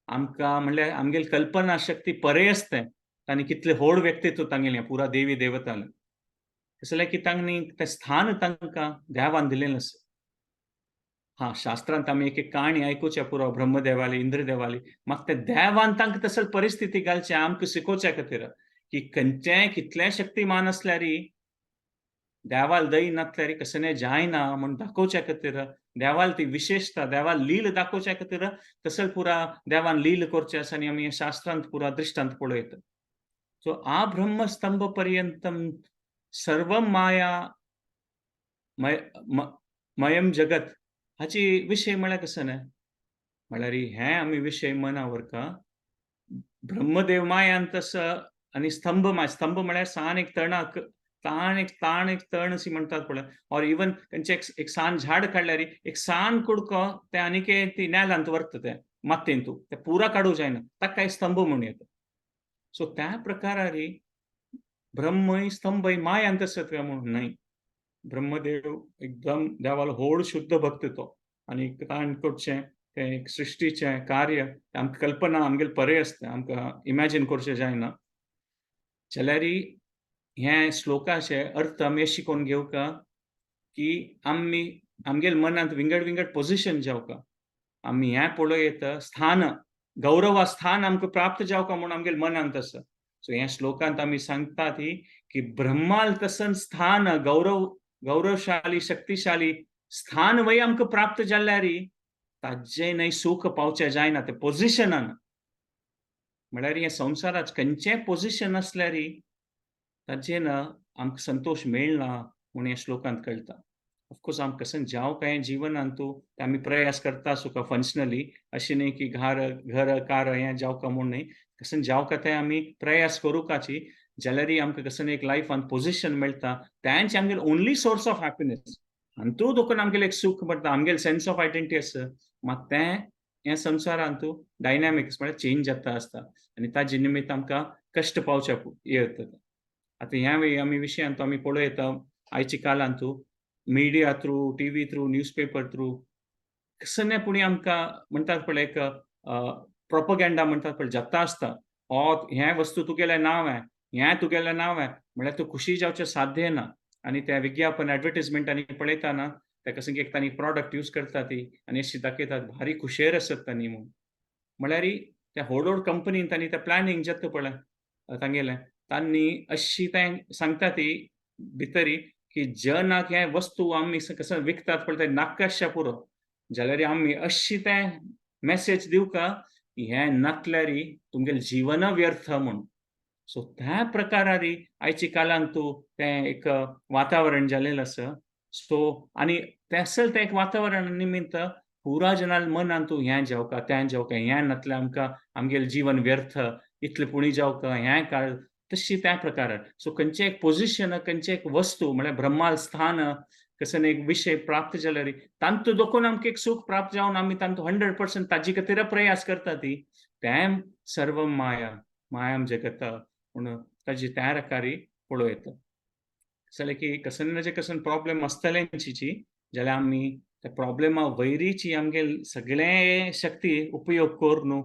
आमकां म्हणल्यार आमगेली कल्पना शक्ती परे आसता तांणी कितलें व्हड व्यक्तित्व तांगेलें पुरा देवी देवतालें. जाल्यार की तांणी तें स्थान तांकां देवान दिलेलें आसा. हा, शास्त्रांत आमी एक एक काणी आयकुच्या पुरो ब्रह्मदेवाली, इंद्रदेवाली, म्हाका ते देवान तांकां तसल परिस्थिती घालचे आमकां शिकोवच्या खातीर की खंयचेय कितलें शक्तिमान आसल्यारय देवाल दई नासल्यार कसलें जायना म्हूण दाखोवच्या खातीर, देवाल ती विशेषता, देवाल लील दाखोवच्या खातीर तसल पुरा देवान लील करचें आसा. आनी आमी शास्त्रांत पुरा दृश्टांत पळयता. सो आ ब्रह्मस्तंभ पर्यंतम सर्व माया मयम जगत हाची विशय म्हळ्यार कसो न्हय, म्हळ्यार हें आमी विशय मना व्हरता. ब्रह्मदेव मायान तसो आनी स्तंभ माय, स्तंभ म्हळ्यार सान एक तणाक ताण एक ताण एक तण अशी म्हणतात पळय, ऑर इवन खंयचें एक सान झाड काडल्यार एक सान कुडको तें आनीक ती नेलांत व्हरता, तें मातयेंतू तें पुरा काडूं जायना, ताका एक स्तंभ म्हणूं येता. सो त्या प्रकारारी ब्रह्मय स्तंभय मायांत आसत काय म्हणून न्हय. ब्रह्मदेव एकदम देवालो व्हड शुद्ध भक्त तो, आनी ताण करचें तें एक सृश्टीचें कार्य आमकां कल्पना आमगेले परे आसता, आमकां इमॅजीन करचें जायना. जाल्यार हे श्लोकाचे अर्थ आमी अशें शिकोवन घेवका की आमी आमगेले मनांत विंगड विंगड पोजिशन जावका, आमी हें पळोवं येता स्थान गौरव स्थान आमकां प्राप्त जावका म्हूण आमगेले मनांत आसा. सो ह्या श्लोकांत आमी सांगता ती की ब्रह्माल तसन स्थान गौरव गौरवशाली शक्तिशाली स्थान वय आमकां प्राप्त जाल्यार ताजें न्हय सूख पावचें जायना ते पोजिशनान. म्हळ्यार हें संवसारात खंयचें पोजिशन आसल्यार ताजें ना आमकां संतोश मेळना म्हूण ह्या श्लोकांत कळटा. ऑफकोर्स आमकां कशें जावं काय जिवनांतू ते आमी प्रयास करता सुका फंक्शनली, अशें न्हय की घर घर कार हें जावका म्हूण न्हय, कशें जावका तें आमी प्रयास करुकाची, जाल्यार आमकां कशें एक लायफान पोजिशन मेळटा तेंच आमगेले ओनली सोर्स ऑफ हॅपिनेस. हातूंत देखून आमगेलें एक सूख पडटा, आमगेले सेन्स ऑफ आयडेंटिटी आसा, मात तें ह्या संवसारांतू डायनॅमिक्स म्हळ्यार चेंज जाता आसता आनी ताजे निमित्त आमकां कश्ट पावचे येता. आतां ह्या वेळी आमी विशयांत आमी पळयता आयच्या काळांतू media through, TV through, newspaper through कसलें पुणी आमकां म्हणटात पळय एक प्रोपोगेंडा म्हणटात पळय जाता आसता, हो हें वस्तू तुगेलें नांव हें, हें तुगेलें नांव हें, म्हळ्यार तूं खुशी जावचें साध्य ना. आनी त्या विज्ञापन एडवर्टीजमेंटांनी पळयता ना ते कशें की एक तांणी प्रोडक्ट यूज करता ती आनी अशी दाखयतात भारी खुशेर आसत तांणी म्हूण. म्हळ्यार त्या व्हड व्हड कंपनीन तांणी तें प्लॅनिंग जाता पळय तांगेलें, तांणी अशी तें सांगता ती भितरी की जनाक हे वस्तू आमी कसं विकतात पळय तें नाका आसच्या पुरो, जाल्यार आमी अशी तें मॅसेज दिवका की हें नासल्यार तुमगेलें जीवन व्यर्थ म्हूण. सो त्या प्रकारारी आयच्या काळांत तूं तें एक वातावरण जालेलें आसा. सो आनी तें असल तें एक वातावरण निमित्त पुरा जनाल मनान तूं हें जावका तें जावका, हें नासल्यार आमकां आमगेलें जीवन व्यर्थ, इतलें पुणी जावका, हें काळ तशी त्या प्रकारार. सो खंयचें एक पोजिशन, खंयचें एक वस्तू म्हळ्यार ब्रह्माल स्थान कसं एक विशय प्राप्त जाल्यार तांतू देखून आमकां एक सूख प्राप्त जावन आमी तांतू 100% ताजे खातीर प्रयास करता ती तें सर्व माया मायाम जगत म्हूण ताजी त्या प्रकारी पळोवं येता. जाल्यार की कसं ना कसं प्रॉब्लेम आसतलेंची जाल्यार आमी त्या प्रॉब्लेमा वयरीची आमगे सगळे शक्ती उपयोग करून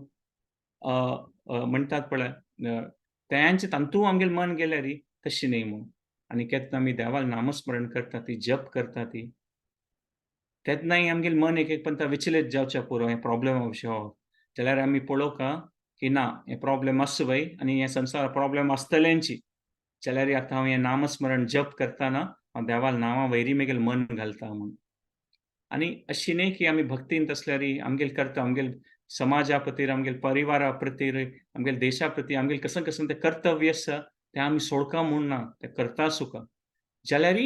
म्हणटात पळय तेंचे तांतू आमगेलें मन गेल्यार तशी न्हय म्हूण. आनी केन्ना आमी देवाक नामस्मरण करता ती जप करता ती तेन्नाय आमगेलें मन एक एक पंता विचलित जावच्या पुरो हें प्रॉब्लेमा विशय हो, जाल्यार आमी पळोवका की ना हें प्रॉब्लेम आसा वय आनी हें संवसार प्रॉब्लेम आसतलेंची, जाल्यार आतां हांव हें नामस्मरण जप करतना हांव देवाल नांवा वयरी मेगेलें मन घालता म्हूण. आनी अशी न्हय की आमी भक्तीन तसल्यार आमगेलें कर्तव्य, आमगेलें समाजा प्रती, आमगेले परिवारा प्रती, आमगेले देशा प्रती आमगेलें कसं कसं तें कर्तव्य आसा तें आमी सोडका म्हूण ना, तें करता सुका. जाल्यार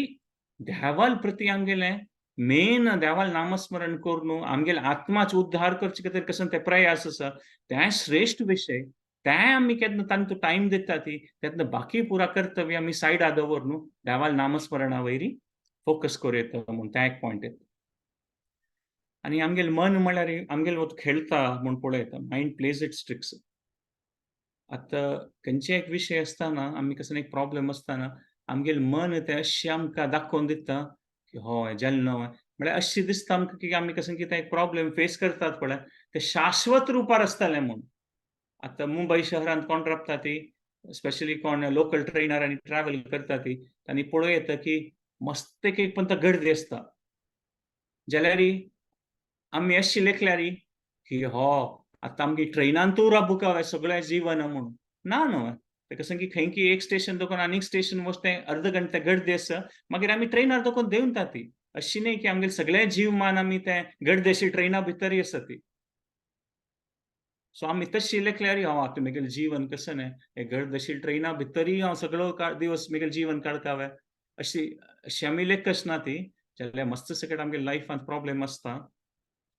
देवाल प्रती आमगेलें मेन देवाल नामस्मरण करून आमगेले आत्माचो उद्धार करचे खातीर कसं ते प्रयास आसा तें श्रेश्ठ विशय, तें आमी केन्ना तांकां टायम दिता ती तेन्ना बाकी पुरा कर्तव्य आमी सायडा दवरून देवाल नामस्मरणा वयरी फोकस करूं येता म्हूण तें एक पॉयंट येता. आनी आमगेलें मन म्हळ्यार आमगेलें वत खेळटा म्हूण पळयता, मायंड प्लेज it's tricks. आतां खंयचे एक विशय आसतना आमी कसलो एक प्रॉब्लेम आसतना आमगेलें मन तें अशें आमकां दाखोवन दिता की हय जालें ना, म्हळ्यार अशें दिसता आमकां की आमी कसं कितें एक प्रॉब्लेम फेस करतात पळय तें शाश्वत रुपार आसतलें म्हूण. आतां मुंबय शहरांत कोण रावता ती स्पेशली कोण लोकल ट्रेनार आनी ट्रॅवल करता ती तांणी पळोवं येता की मस्त एक एक पंत गर्दी आसता, जाल्यार आमी अशी लेखल्यार की हो आतां आमगे ट्रेनांतूय राबूंक सगळें जीवन म्हूण ना न्हय, तें कसं की खंय की एक स्टेशन देखून आनीक स्टेशन वच तें अर्द घंटे गर्दी आसा मागीर आमी ट्रेनार देखून देंवता ती, अशी न्हय की आमगेलें सगळें जीवमान आमी तें गर्देशी ट्रेना भितरय आसा ती. सो आमी तशी लेखल्यार हांव आतां म्हगेलें जीवन कसं न्हय हे गर्देशी ट्रेना भितरय हांव सगळो दिवस म्हगेलें जीवन काडटा अशी अशी आमी लेखच ना ती, जाल्यार मस्त सकट आमगे लायफांत प्रॉब्लेम आसता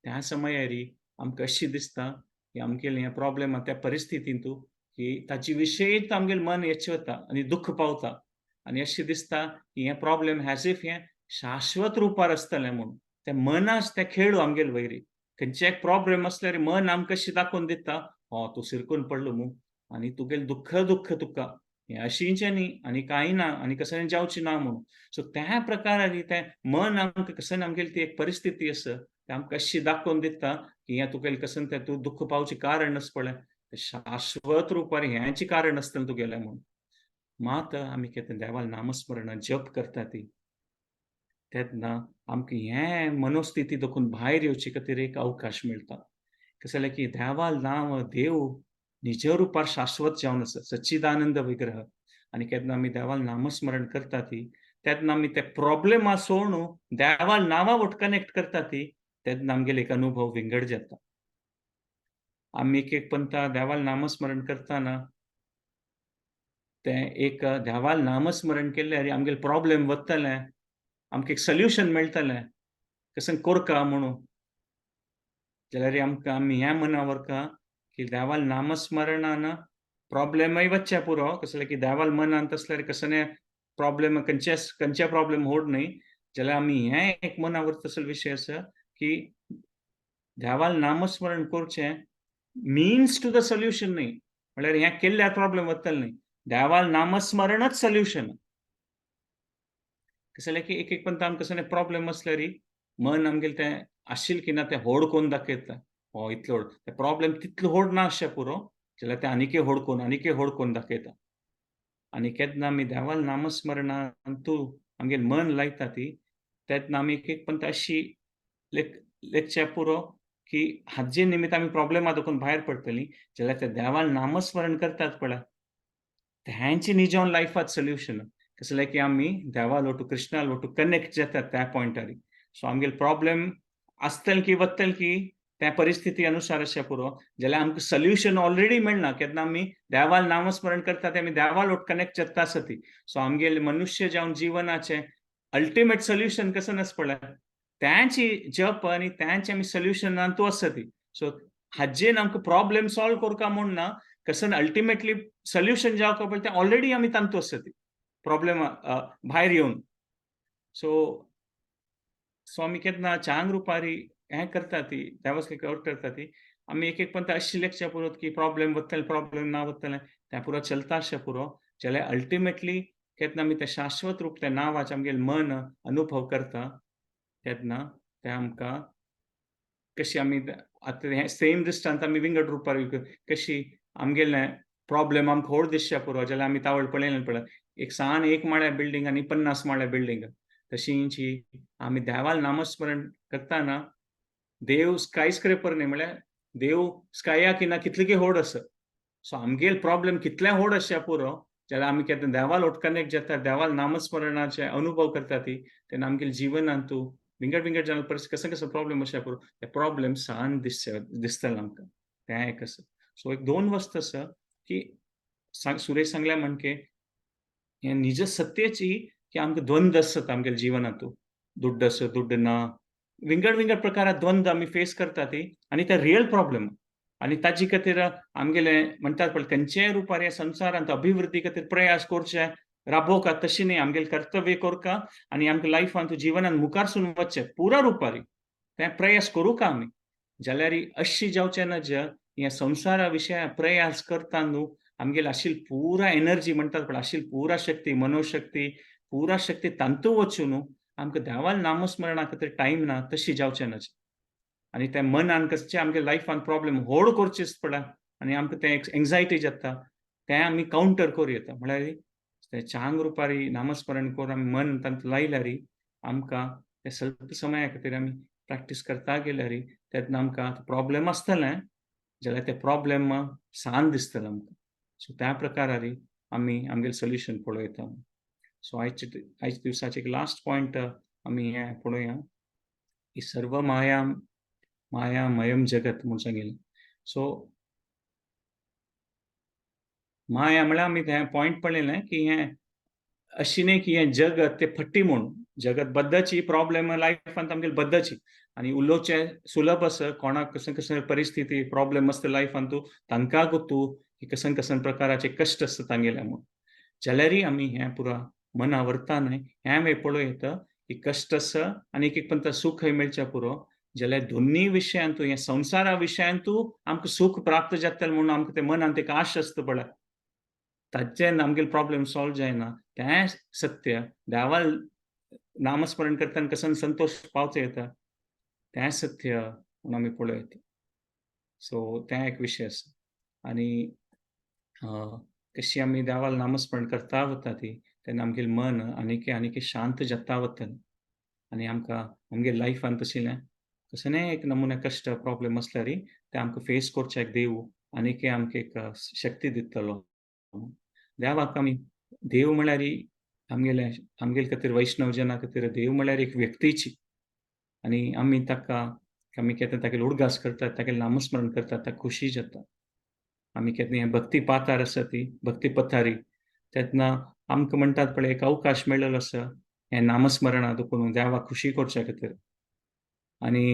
त्या समयार आमकां अशी दिसता की आमगेलें हें प्रॉब्लेम त्या परिस्थितींतू की ताची विशयीत आमगेलें मन हेच वता आनी दुख्ख पावता आनी अशें दिसता की हें प्रॉब्लेम एज if हें शाश्वत रुपार आसतलें म्हूण. तें मनाच तें खेळू आमगेले वयरी. खंयचे एक प्रॉब्लेम आसल्यार मन आमकां कशें दाखोवन दिता, हो तूं सिरकून पडलो मू आनी तुगेलें दुख्ख दुख्ख तुका हें अशींचें न्ही आनी कांय ना आनी कसलें जावचें ना म्हणून. सो त्या प्रकारान तें मन आमकां कसलें आमगेली ती एक परिस्थिती आसा तें आमकां अशी दाखोवन दिता की हें तुगेलें कसलें तें तूं दुख्ख पावचें कारण आसा पळय, तें शाश्वत रुपार हेंचें कारण आसतलें तुगेलें म्हूण. मात आमी केन्ना देवाल नामस्मरण जप करता ती तेन्ना आमकां हें मनोस्थिती देखून भायर येवचे खातीर एक अवकाश मेळटा. कशें जाल्यार की देवाल नांव देव निज रुपार शाश्वत जावन आसा, सच्चिदानंद विग्रह. आनी केन्ना आमी देवाल नामस्मरण करता ती तेन्ना आमी ते प्रॉब्लेमा सोडून देवाल नांवा वट कनेक्ट करता ती तेन्ना आमगेले एक अनुभव विंगड जाता. आमी एक एक पंथा देवाल नामस्मरण करतना तें एक देवाल नामस्मरण केल्यार आमगेले प्रॉब्लेम वतलें, आमकां एक सोल्युशन मेळटलें कशें कोरका म्हणून. जाल्यार आमकां आमी ह्या मना व्हरका की देवाल नामस्मरणान प्रॉब्लेमय वच्चे पुरो. कसलें की देवाल मनांत आसल्यार कसलें प्रॉब्लेम खंयचे खंयचे प्रॉब्लेम होड न्हय. जाल्यार आमी हें एक मना व्हरता तसलो विशय आसा की देवाल नामस्मरण करचें मिन्स टू the solution न्हय, म्हणल्यार हें केल्ल्यार प्रॉब्लेम वतले न्हय, देवाल नामस्मरणच सोल्युशन. कसलें की एक एक पंत आमकां कसलें प्रॉब्लेम आसल्यार मन आमगेलें तें आशिल्लें की ना तें होड कोन्न दाखयता, हो इतलो होड तें प्रॉब्लेम तितलो होड ना आसचें पुरो, जाल्यार तें आनीकय होड कोन्न आनीकय होड कोन्न दाखयता. आनी केन्ना आमी देवाल नामस्मरणांतू आमगेलें मन लायता ती तेन्ना आमी एक एक पंत अशी लेखचें पुरो की हाजे निमित्त आमी प्रॉब्लेमा देखून भायर पडटलीं. जाल्यार ते देवाल नामस्मरण करतात पळय तेंचे निजोन लायफात सोल्युशन. कसलें की आमी देवा लोटू कृष्णा लोटू कनेक्ट जातात त्या पॉयंटार. सो आमगेले प्रॉब्लेम आसतले की वतले की त्या परिस्थिती अनुसार अशें पुरो, जाल्यार आमकां सोल्युशन ऑलरेडी मेळना केन्ना आमी देवाल नामस्मरण करता ते आमी देवा लोट कनेक्ट जाता आसती. सो आमगेले मनुष्य जावन जिवनाचें अल्टिमेट सोल्युशन कसं नासता पळय त्यांची जप आनी त्यांचे आमी सोल्युशनान तूं आसता. सो हाजेन आमकां प्रॉब्लेम सॉल्व करका म्हूण ना, कसं अल्टिमेटली सोल्युशन जावका पळय तें ऑलरेडी आमी तांतू आसता प्रॉब्लेम भायर येवन. सो सो आमी केन्ना चांग रुपारी हें करता ती देवास वर्क करता ती आमी एक एक पंत अशी लेखच्या पुरो की प्रॉब्लेम वतले प्रॉब्लेम ना वतले तें पुरो चलता अशें पुरो. जाल्यार अल्टिमेटली केन्ना आमी तें शाश्वत रूप तें नांवाचें आमगेलें मन अनुभव करता तेन्ना तें आमकां कशी आमी आतां हें सेम दृश्टांत आमी विंगड रुपार कशी आमगेलें प्रॉब्लेम आमकां होड दिसच्या पुरो, जाल्यार आमी तावळ पळयलें पळय एक सान एक माळ्या बिल्डींग आनी 50 माळ्या बिल्डींग. तशींची आमी देवाल नामस्मरण करतना देव स्काय स्क्रेपर न्ही, म्हळ्यार देव स्कायाक ना कितले होड आसा. सो आमगेल प्रॉब्लेम कितले होड आसच्या पुरो, जाल्यार आमी केन्ना देवाल वट कनेक्ट जाता देवाल नामस्मरणाचे अनुभव करता ती तेन्ना आमगेले जिवनांतू विंगड विंगड जावन परिस्थिती कसो कसो प्रॉब्लेम आसच्या पुरो ते प्रॉब्लेम सान दिसतले आमकां. तें एक आसा. सो एक दोन वस्त आसा की सुरेश सांगल्या म्हणके हें निज सत्याची की आमकां द्वंद आसता आमगेल्या जिवनांतू, दुड्ड आसा दुड्ड ना, विंगड विंगड प्रकारात द्वंद आमी फेस करता ती आनी ते रियल प्रॉब्लेम. आनी ताजे खातीर आमगेले म्हणटात पळय खंयच्याय रुपार ह्या संवसारांत अभिवृद्धी खातीर प्रयास करचे राबोवका तशें न्ही, आमगेलें कर्तव्य करका आनी आमकां लायफांत जिवनांत मुखारसून वचचें पुरा रुपारी तें प्रयास करूं का आमी. जाल्यार अशी जावचें ना जे ह्या संवसारा विशया प्रयास करता न्हू आमगेले आशिल्ली पुरा एनर्जी म्हणटात पळय आशिल्ली पुरा शक्ती मनोशक्ती पुरा शक्ती तांतू वचून न्हू आमकां देवाल नामस्मरणा खातीर टायम ना तशी जावचें ना. आनी तें मनान कसचें आमगे लायफान प्रॉब्लेम होड करचें पडटा आनी आमकां तें एंग्जायटी जाता तें आमी कावंटर करूं येता. म्हळ्यार तें चांग रुपारी नामस्मरण करून आमी मन तांतूं लायल्यार आमकां तें स्वल्प समया खातीर आमी प्रॅक्टीस करता गेल्यार तेन्ना आमकां प्रॉब्लेम आसतलें जाल्यार ते प्रॉब्लेम सान दिसतले आमकां. सो त्या प्रकारारी आमी आमगेलें सोल्युशन पळयता. सो आयच्या दिवसाचे एक लास्ट पॉयंट आमी हें पळोवया की सर्व माया मायामयम जगत म्हूण सांगिल्लें. सो माया म्हळ्यार आमी तें पॉयंट पळयलें की हें अशी न्ही की हें जगत तें फट्टी म्हूण, जगत बद्दची प्रॉब्लेम लायफांत आमगेले बद्दची आनी उलोवचें सुलभ आसा कोणाक कसले कसले परिस्थिती प्रॉब्लेम आसता लायफांतू तांकां गोतू की कसले कसले प्रकाराचे कश्ट आसता तांगेले म्हूण. जाल्यारय आमी हें पुरा मना व्हरता न्हय, हें आमी पळोवं येता की कश्ट आसा आनी एक एक पंता सुखय मेळच्या पुरो, जाल्यार दोन्ही विशयांतू, ह्या संवसारा विशयांतू आमकां सूख प्राप्त जातलें म्हणून आमकां तें मनांत एक आश आसता पळय, ताचें आमगेले प्रॉब्लेम सॉल्व जायना. तें सत्य देवाल नामस्मरण करतना कसो संतोश पावचो येता, तें सत्य म्हणून आमी पळोवं येता. सो तें एक विशय आसा. आनी कशी आमी देवाल नामस्मरण करता वता ती तेन्ना आमगेलें मन आनीक आनीक शांत जाता वतलें आनी आमकां आमगे लायफान तशें कसलेंय एक नमुने कश्ट प्रॉब्लेम आसल्यार ते आमकां फेस करच्याक देव आनीक आमकां एक शक्ती दितलो. देवाक आमी देव म्हळ्यार आमगेले आमगेले खातीर वैष्णव जना खातीर देव म्हळ्यार एक व्यक्तीची, आनी आमी ताका आमी केन्ना तागेले उडगास करतात, तागेलें नामस्मरण करतात, ताका खुशी जाता. आमी केन्ना हें भक्ती पातार आसा ती भक्ती पथारी, तेन्ना आमकां म्हणटात पळय एक अवकाश मेळ्ळो आसा हें नामस्मरणा देखून देवाक खुशी करच्या खातीर. आनी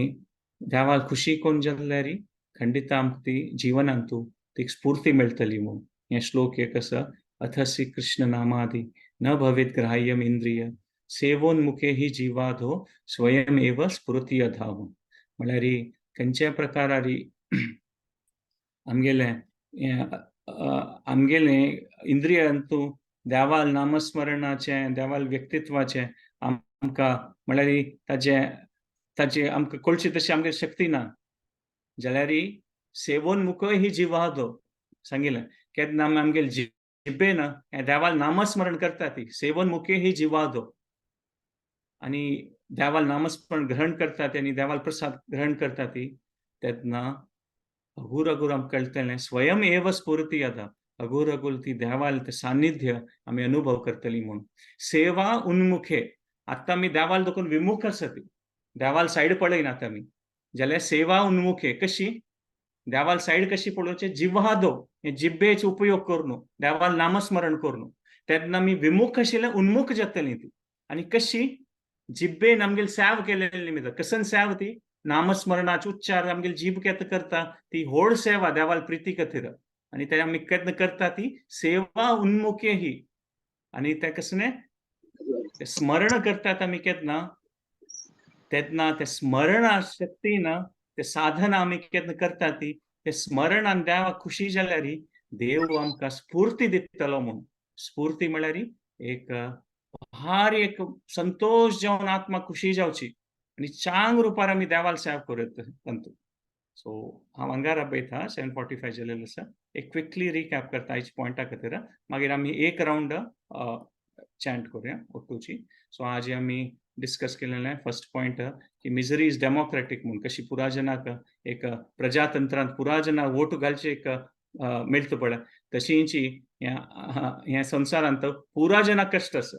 देवाक खुशी करून जाल्यार खंडित आमकां ती जिवनांतू ती स्फूर्ती मेळटली म्हूण हें श्लोक एक आसा. अथ श्री कृष्ण नामादि न भवेत ग्राह्यम इंद्रिय सेवोन्मुखे ही जिवाधो स्वयं एव स्फुरती अधाव. म्हळ्यार खंयच्या प्रकारारी आमगेलें आमगेलें इंद्रियांतू देवाल नामस्मरणाचें, देवाल व्यक्तित्वाचें आमकां म्हळ्यार ताजें ताजे आमकां कळची तशी आमगे शक्ती ना, जाल्यार सेवोन्मुख ही जिवादो सांगिल्लें. केन्ना आमी आमगेले जिब्बेन हें देवाल नामस्मरण करता ती सेवोन्मुखे ही जिवादो, आनी देवाल नामस्मरण ग्रहण करता ती आनी देवाल प्रसाद ग्रहण करता ती, तेन्ना अगूर अगूर आमकां कळटलें स्वयं एव स्फुरती येता, अगूर अगूर ती देवाल ते सान्निध्य आमी अनुभव करतली म्हूण. सेवा उन्मुखे, आतां आमी देवाल देखून विमुख आसा ती, देवाल सायड पळयना आतां आमी, जाल्यार सेवा उन्मुखे कशी देवाल सायड कशी पळोवचें, जिव्हादो हे जिब्बेचो उपयोग करून देवाल नामस्मरण करून, तेन्ना आमी विमुख आशिल्ले उन्मुख जातली ती. आनी कशी जिब्बेन आमगेले सेव केलेले निमित्त, कसन सेव ती नामस्मरणाचे उच्चार आमगेले जीभ केन्ना करता ती व्हड सेवा देवाल प्रिती खातीर, आनी ते आमी केन्ना करता ती सेवा उन्मुखे ही. आनी ते कसलें स्मरण करतात आमी केन्ना, तेन्ना ते स्मरणा शक्तीन ते साधना आमी केन्ना करता ती ते स्मरणान देवाक खुशी जाल्यार देव आमकां स्फूर्ती दितलो म्हूण. स्फूर्ती म्हळ्यार एक भारी एक संतोश जावन आत्मा खुशी जावची आनी चांग रुपार आमी देवाल सेवा करूं तातूंत. सो हांव हांगा राबयता, 7:45 जालेलें आसा. एक क्विकली रिकॅप करता आयच्या पॉयंटा खातीर, मागीर आमी एक रावंड चॅन्ट करूया ओट्टूची. सो आज आमी डिस्कस केलेलें फर्स्ट पॉयंट की मिजरी is democratic म्हूण, कशी पुराजनाक एक प्रजातंत्रांत पुराजनाक वोट घालचे एक मेळटा पळय, तशींची ह्या संवसारांत पुराजनाक कश्ट आसा.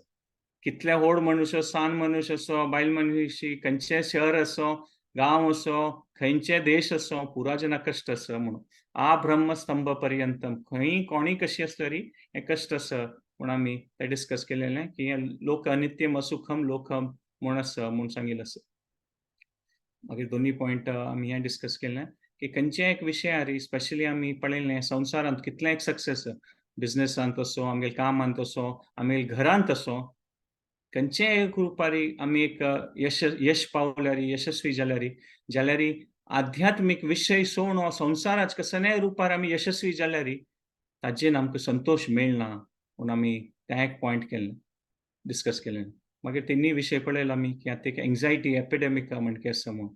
कितले व्हड मनुष्य, सान मनुष्य असो, बायल मनुष्य, खंयचे शहर असो, गांव असो, खंयचे देश असो, पुराजनाक कश्ट आसा म्हणून. आ ब्रह्मस्तंभ पर्यंतम खंय कोणी कशी आसतरी हें कश्ट आसा म्हूण आमी तें डिस्कस केलेलें की हें लोक अनित्यम असुखम लोकम म्हूण आसा म्हूण सांगिल्लें आसा. मागीर दोनूय पॉयंट आमी हें डिस्कस केलें की खंयच्याय एक विशयार स्पेशली आमी पळयलें संवसारांत कितलें एक सक्सेस, बिजनेसांत असो, आमगेले कामांत असो, आमगेले घरांत असो, खंयच्याय एक रुपारी आमी एक यश यश पावल्यार, यशस्वी जाल्यार, जाल्यार आध्यात्मीक विशय सोडून संवसाराच कसल्याय रुपार आमी यशस्वी जाल्यार ताजेन आमकां संतोश मेळना म्हूण आमी तें एक पॉयंट केलें, डिस्कस केलें. मागीर तेन्नी विशय पळयलो आमी की आतां एक एंग्जायटी एपिडेमिक म्हणके आसा म्हूण,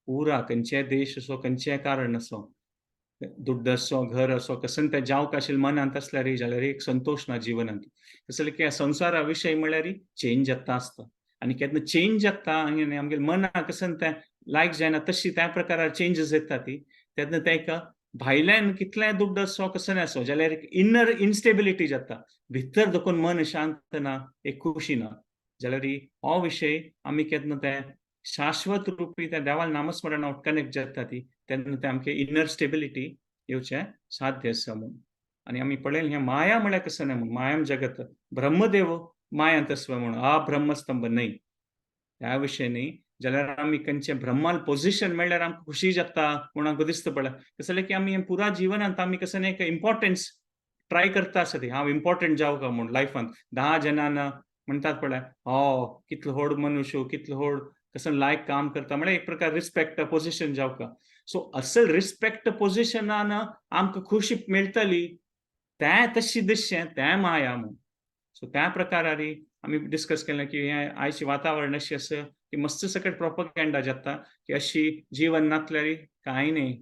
पुरा खंयच्याय देश असो, खंयचेय कारण असो, दुड्ड असो, घर असो, कसन तें जावंक आशिल्लें मनांत आसल्यार जाल्यार एक संतोश ना जिवनांत. तसले की संवसारा विशय म्हळ्यार चेंज जाता आसता, आनी केन्ना चेंज जाता आनी आमगेले मनाक कसन तें लायक जायना तशी त्या प्रकारार चेंजीस येता ती, तेन्ना ताका भायल्यान कितलें दुड्ड असो कसो आसो जाल्यार एक इनर इनस्टेबिलिटी जाता, भितर देखून मन शांत ना, एक खुशी ना. जाल्यार हो विशय आमी केन्ना तें शाश्वत रुपी त्या देवाल नामस्मरण कनेक्ट जाता ती, तेन्ना तें आमचें इनर स्टेबिलिटी येवचें साध्य आसा म्हूण. आनी आमी पळयलें हें माया म्हळ्यार कसो न्हय म्हूण, मायाम जगत ब्रह्मदेव मायांत आसवा म्हूण, आ ब्रह्मस्तंभ न्हय ह्या विशय न्ही. जाल्यार आमी खंयचें ब्रह्माल पोजिशन मेळ्ळ्यार आमकां खुशी जाता म्हूण आमकां दिसता पळय, तशें की आमी पुरा जिवनांत आमी कसो न्ही एक इम्पॉर्टन्स ट्राय करता आसा ती, हांव इम्पॉर्टंट जावं काय म्हूण लायफांत 10 जणांना म्हणटात पळय, हो कितलो व्हड मनुष्य, कितलो व्हड कसो लायक काम करता, म्हळ्यार एक प्रकार रिस्पेक्ट पोजिशन जावका. सो असल रिस्पेक्ट पोजिशनान आमकां खुशी मेळटली तें तशी दिसचें तें माया म्हूण. सो त्या प्रकारारी आमी डिस्कस केलें की हें आयचें वातावरण अशें आसा की मस्त सकट प्रोपगेंडा जाता की अशी जीवन नासल्यार कांय न्ही,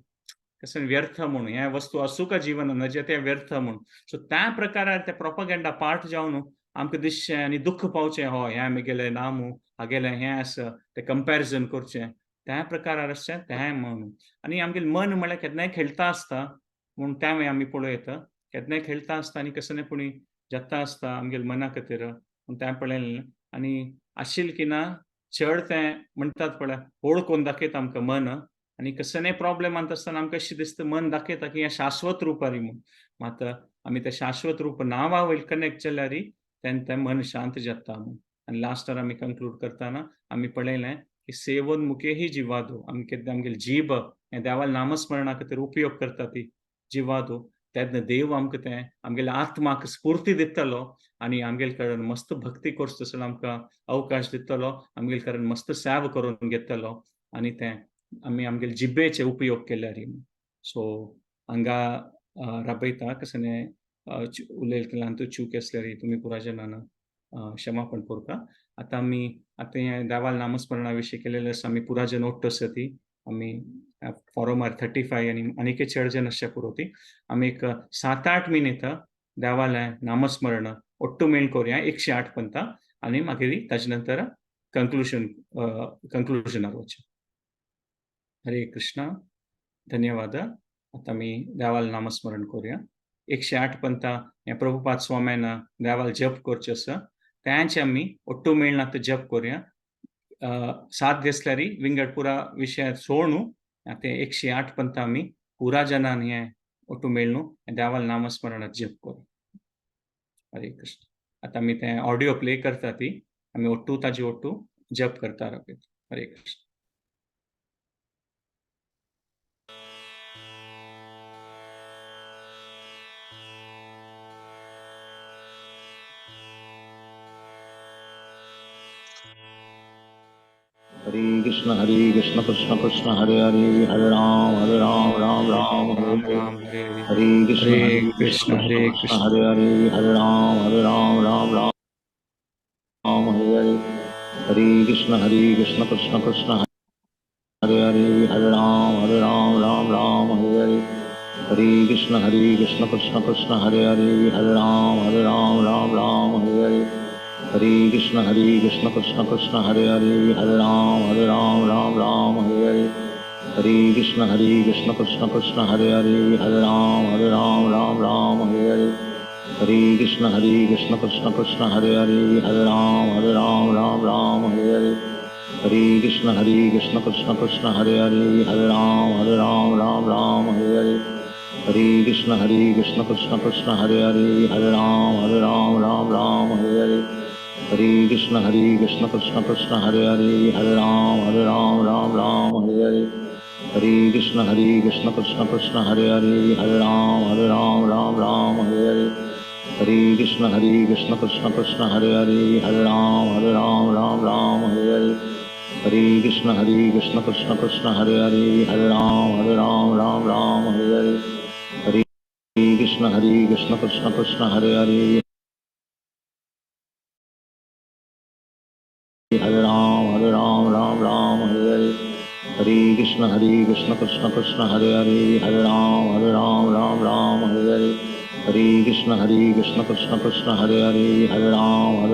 कसं व्यर्थ म्हणून, ह्या वस्तू आसूं का जीवन नजे तें व्यर्थ म्हणून. सो त्या प्रकारार ते प्रोपगेंडा पार्ट जावन आमकां दिसचें आनी दुख्ख पावचें, हो हें आमगेलें ना मू, हागेलें हें आसा, तें कंपॅरिजन करचें त्या प्रकारार आसचें तें म्हणून. आनी आमगेलें मन म्हळ्यार केन्नाय खेळटा आसता म्हूण तें आमी पळोवं येता, केन्नाय खेळटा आसता आनी कसं पुणी जाता आसता आमगेले मना खातीर म्हूण तें पळयलें. आनी आशिल्लें की ना चड तें म्हणटात पळय होड कोन्न दाखयता आमकां मन, आनी कसलेय प्रॉब्लेमांत आसतना आमकां अशें दिसता मन दाखयता की हें शाश्वत रूप आरी म्हूण. मात आमी तें शाश्वत रूप नांवा वयर कनेक्ट जाल्यार तेन्ना तें मन शांत जाता म्हूण. आनी लास्टार आमी कंक्लूड करतना आमी पळयलें की सेवन मुखेही जिवादो, आमी केन्ना आमगेली जीब हें देवाल्या नामस्मरणा खातीर उपयोग करता ती जिवादो, तेन्ना देव आमकां तें आमगेल्या आत्माक स्फूर्ती दितलो आनी आमगेले कडेन मस्त भक्ती करचो तसो आमकां अवकाश दितलो, आमगेले कडेन मस्त सेवा करून घेतलो आनी तें आमी आमगेले जिबेचे उपयोग केल्यार. सो हांगा राबयता कसलें उलयतना चूक आसल्यार तुमी पुरा जनान क्षमापण करता. आतां आमी आतां हें देवाल नामस्मरणा विशीं केलेलें आसा, आमी पुरा जन ओट्ट आसा ती आमी फॉरोमार 35 आनी आनीक चड जन आसच्या पुरो ती आमी एक 7-8 मिनीत देवालें नामस्मरण ओट्टू मेळ करुया 108 पंता आनी मागीर ताजे नंतर कंक्लुजनार वचचें. हरे कृष्णा, धन्यवाद. आतां आमी देवाल नामस्मरण करुया. 108 पंता हें प्रभुपाद स्वाम्यान देवाल जप करचें आसा, तेंच आमी ओट्टू मेळना तर जप करुया. साथ दिसल्यार विंगड पुरा विशय सोडून आतां 108 पंता आमी पुरा जनान हें ओट्टू मेळ्ळू देवाल नामस्मरणात जप करूं. हरे कृष्ण. आतां आमी तें ऑडियो प्ले करता ती आमी ओट्टू ताजी ओट्टू जप करता रावता. हरे कृष्ण. हरे कृष्ण कृष्ण कृष्ण हरे हरे, हरे राम राम राम हरे हरे। हरे कृष्ण कृष्ण हरे कृष्ण हरे हरे, हरे राम राम राम हरे हरे। हरे कृष्ण कृष्ण कृष्ण हरे हरे, हरे राम राम राम हरे हरे। हरे कृष्ण कृष्ण कृष्ण हरे हरे, हरे राम राम राम हरे हरे। हरे कृष्ण कृष्ण कृष्ण हरे हरे, हरे राम राम राम हरे हरे। हरे कृष्ण कृष्ण कृष्ण हरे हरे, हरे राम राम राम हरे हरे। हरे कृष्ण कृष्ण कृष्ण हरे हरे, हरे राम राम राम हरे हरे। हरे कृष्ण कृष्ण कृष्ण हरे हरे, हरे राम राम राम हरे हरे। हरे कृष्ण कृष्ण कृष्ण हरे हरे, हरे राम राम राम हरे हरे। हरे कृष्ण कृष्ण कृष्ण हरे हरे, हरे राम राम राम हरे हरे। हरे कृष्ण कृष्ण कृष्ण हरे हरे, हरे राम राम राम हरे हरे। हरे कृष्ण कृष्ण कृष्ण हरे हरे, हरे राम राम राम हरे हरे। हरे कृष्ण कृष्ण कृष्ण हरे हरे, हरे राम राम राम हरे हरे। हरे कृष्ण कृष्ण कृष्ण हरे हरे, हरे राम राम राम हरे हरे। हरे कृष्ण कृष्ण कृष्ण हरे हरे, हरे राम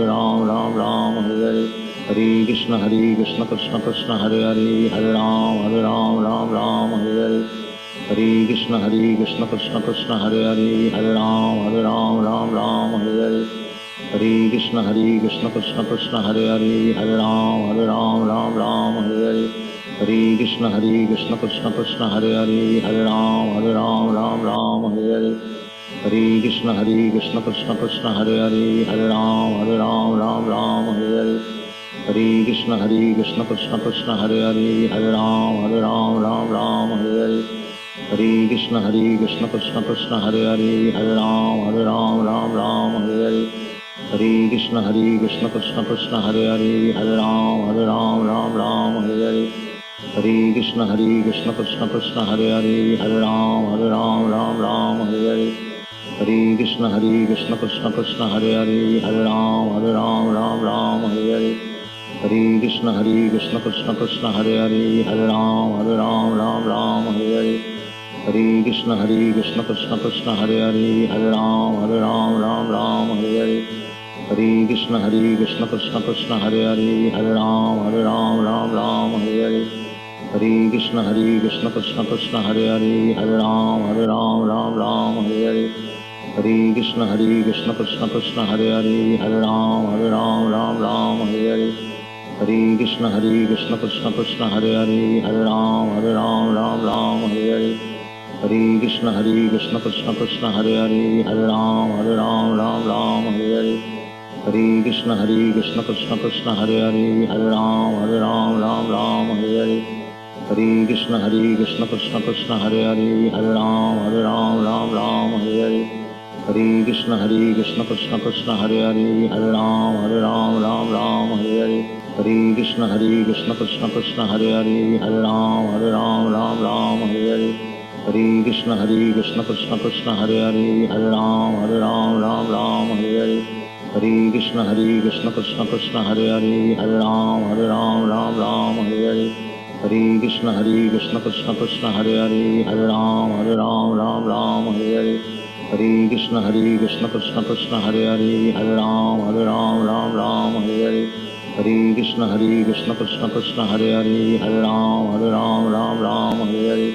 राम राम हरे हरे। हरे कृष्ण कृष्ण कृष्ण हरे हरे, हरे राम राम राम हरे हरे। हरे कृष्ण कृष्ण कृष्ण हरे हरे, हरे राम राम राम हरे हरे। हरे कृष्ण कृष्ण कृष्ण हरे हरे, हरे राम राम राम हरे हरे। हरे कृष्ण कृष्ण कृष्ण हरे हरे, हरे राम राम राम हरे हरे। हरे कृष्ण कृष्ण कृष्ण हरे हरे, हरे राम राम राम हरे हरे। हरे कृष्ण कृष्ण कृष्ण हरे हरे, हरे राम राम राम हरे हरे। हरे कृष्ण कृष्ण कृष्ण हरे हरे, हरे राम राम राम हरे हरे। हरे कृष्ण कृष्ण कृष्ण हरे हरे, हरे Ram Ram Ram Hare Hare. Hare Krishna Hare Krishna Krishna Krishna Hare Hare, Hare Ram Hare Ram Ram Ram Hare Hare. Hare Krishna Hare Krishna Krishna Krishna Hare Hare, Hare Ram Hare Ram Ram Ram Hare Hare. Hare Krishna Hare Krishna Krishna Krishna Hare Hare, Hare Ram Hare Ram Ram Ram Hare Hare. Hare Krishna Hare Krishna Krishna Krishna Hare Hare, Hare Ram Hare Ram Ram Ram Hare Hare. Hare Krishna Hare Krishna Krishna Krishna Hare Hare, Hare Ram Hare Ram Ram Ram Hare Hare. Hare Krishna Hare Krishna Krishna Krishna Hare Hare, Hare Ram Hare Ram Ram Ram Hare Hare. Hare Krishna Hare Krishna Krishna Krishna Hare Hare, Hare Ram Hare Ram Ram Ram Hare Hare. Hare Krishna Hare Krishna Krishna Krishna Hare Hare, Hare Ram Hare Ram Ram Ram Hare Hare. Hare Krishna Hare Krishna Krishna Krishna Hare Hare, Hare Ram Hare Ram Ram Ram Hare Hare. Hare Krishna Hare Krishna Krishna Krishna Hare Hare, Hare Ram Hare Ram Ram Ram Hare Hare. Hare Krishna Hare Krishna Krishna Krishna Hare Hare, Hare Ram Hare Ram Ram Ram Hare Hare. Hare Krishna Hare Krishna Krishna Krishna Hare Hare, Hare Ram Hare Ram Ram Ram Hare Hare. Hare Krishna Hare Krishna Krishna Krishna Hare Hare, Hare Ram Hare Ram Ram Ram Hare Hare. Hare Krishna Hare Krishna Krishna Krishna Hare Hare, Hare Ram Hare Ram Ram Ram Hare Hare. Hare Krishna Hare Krishna Krishna Krishna Hare Hare, Hare Ram Hare Ram Ram Ram Hare Hare. Hare Krishna Hare Krishna Krishna Krishna Hare Hare, Hare Ram Hare Ram Ram Ram Hare Hare. Hare Krishna Hare Krishna Krishna Krishna Hare Hare, Hare Ram Hare Ram Ram Ram Hare Hare. Hare Krishna Hare Krishna Krishna Krishna Hare Hare, Hare Ram Hare Ram Ram Ram Hare Hare. Hare Krishna Hare Krishna Krishna Krishna Hare Hare, Hare Ram Hare Ram Ram Ram Hare Hare. Hare Krishna Hare Krishna Krishna Krishna Hare Hare, Hare Ram Hare Ram Ram Ram Hare Hare. Hare Krishna Hare Krishna Krishna Krishna Hare Hare, Hare Ram Hare Ram Ram Ram Hare Hare.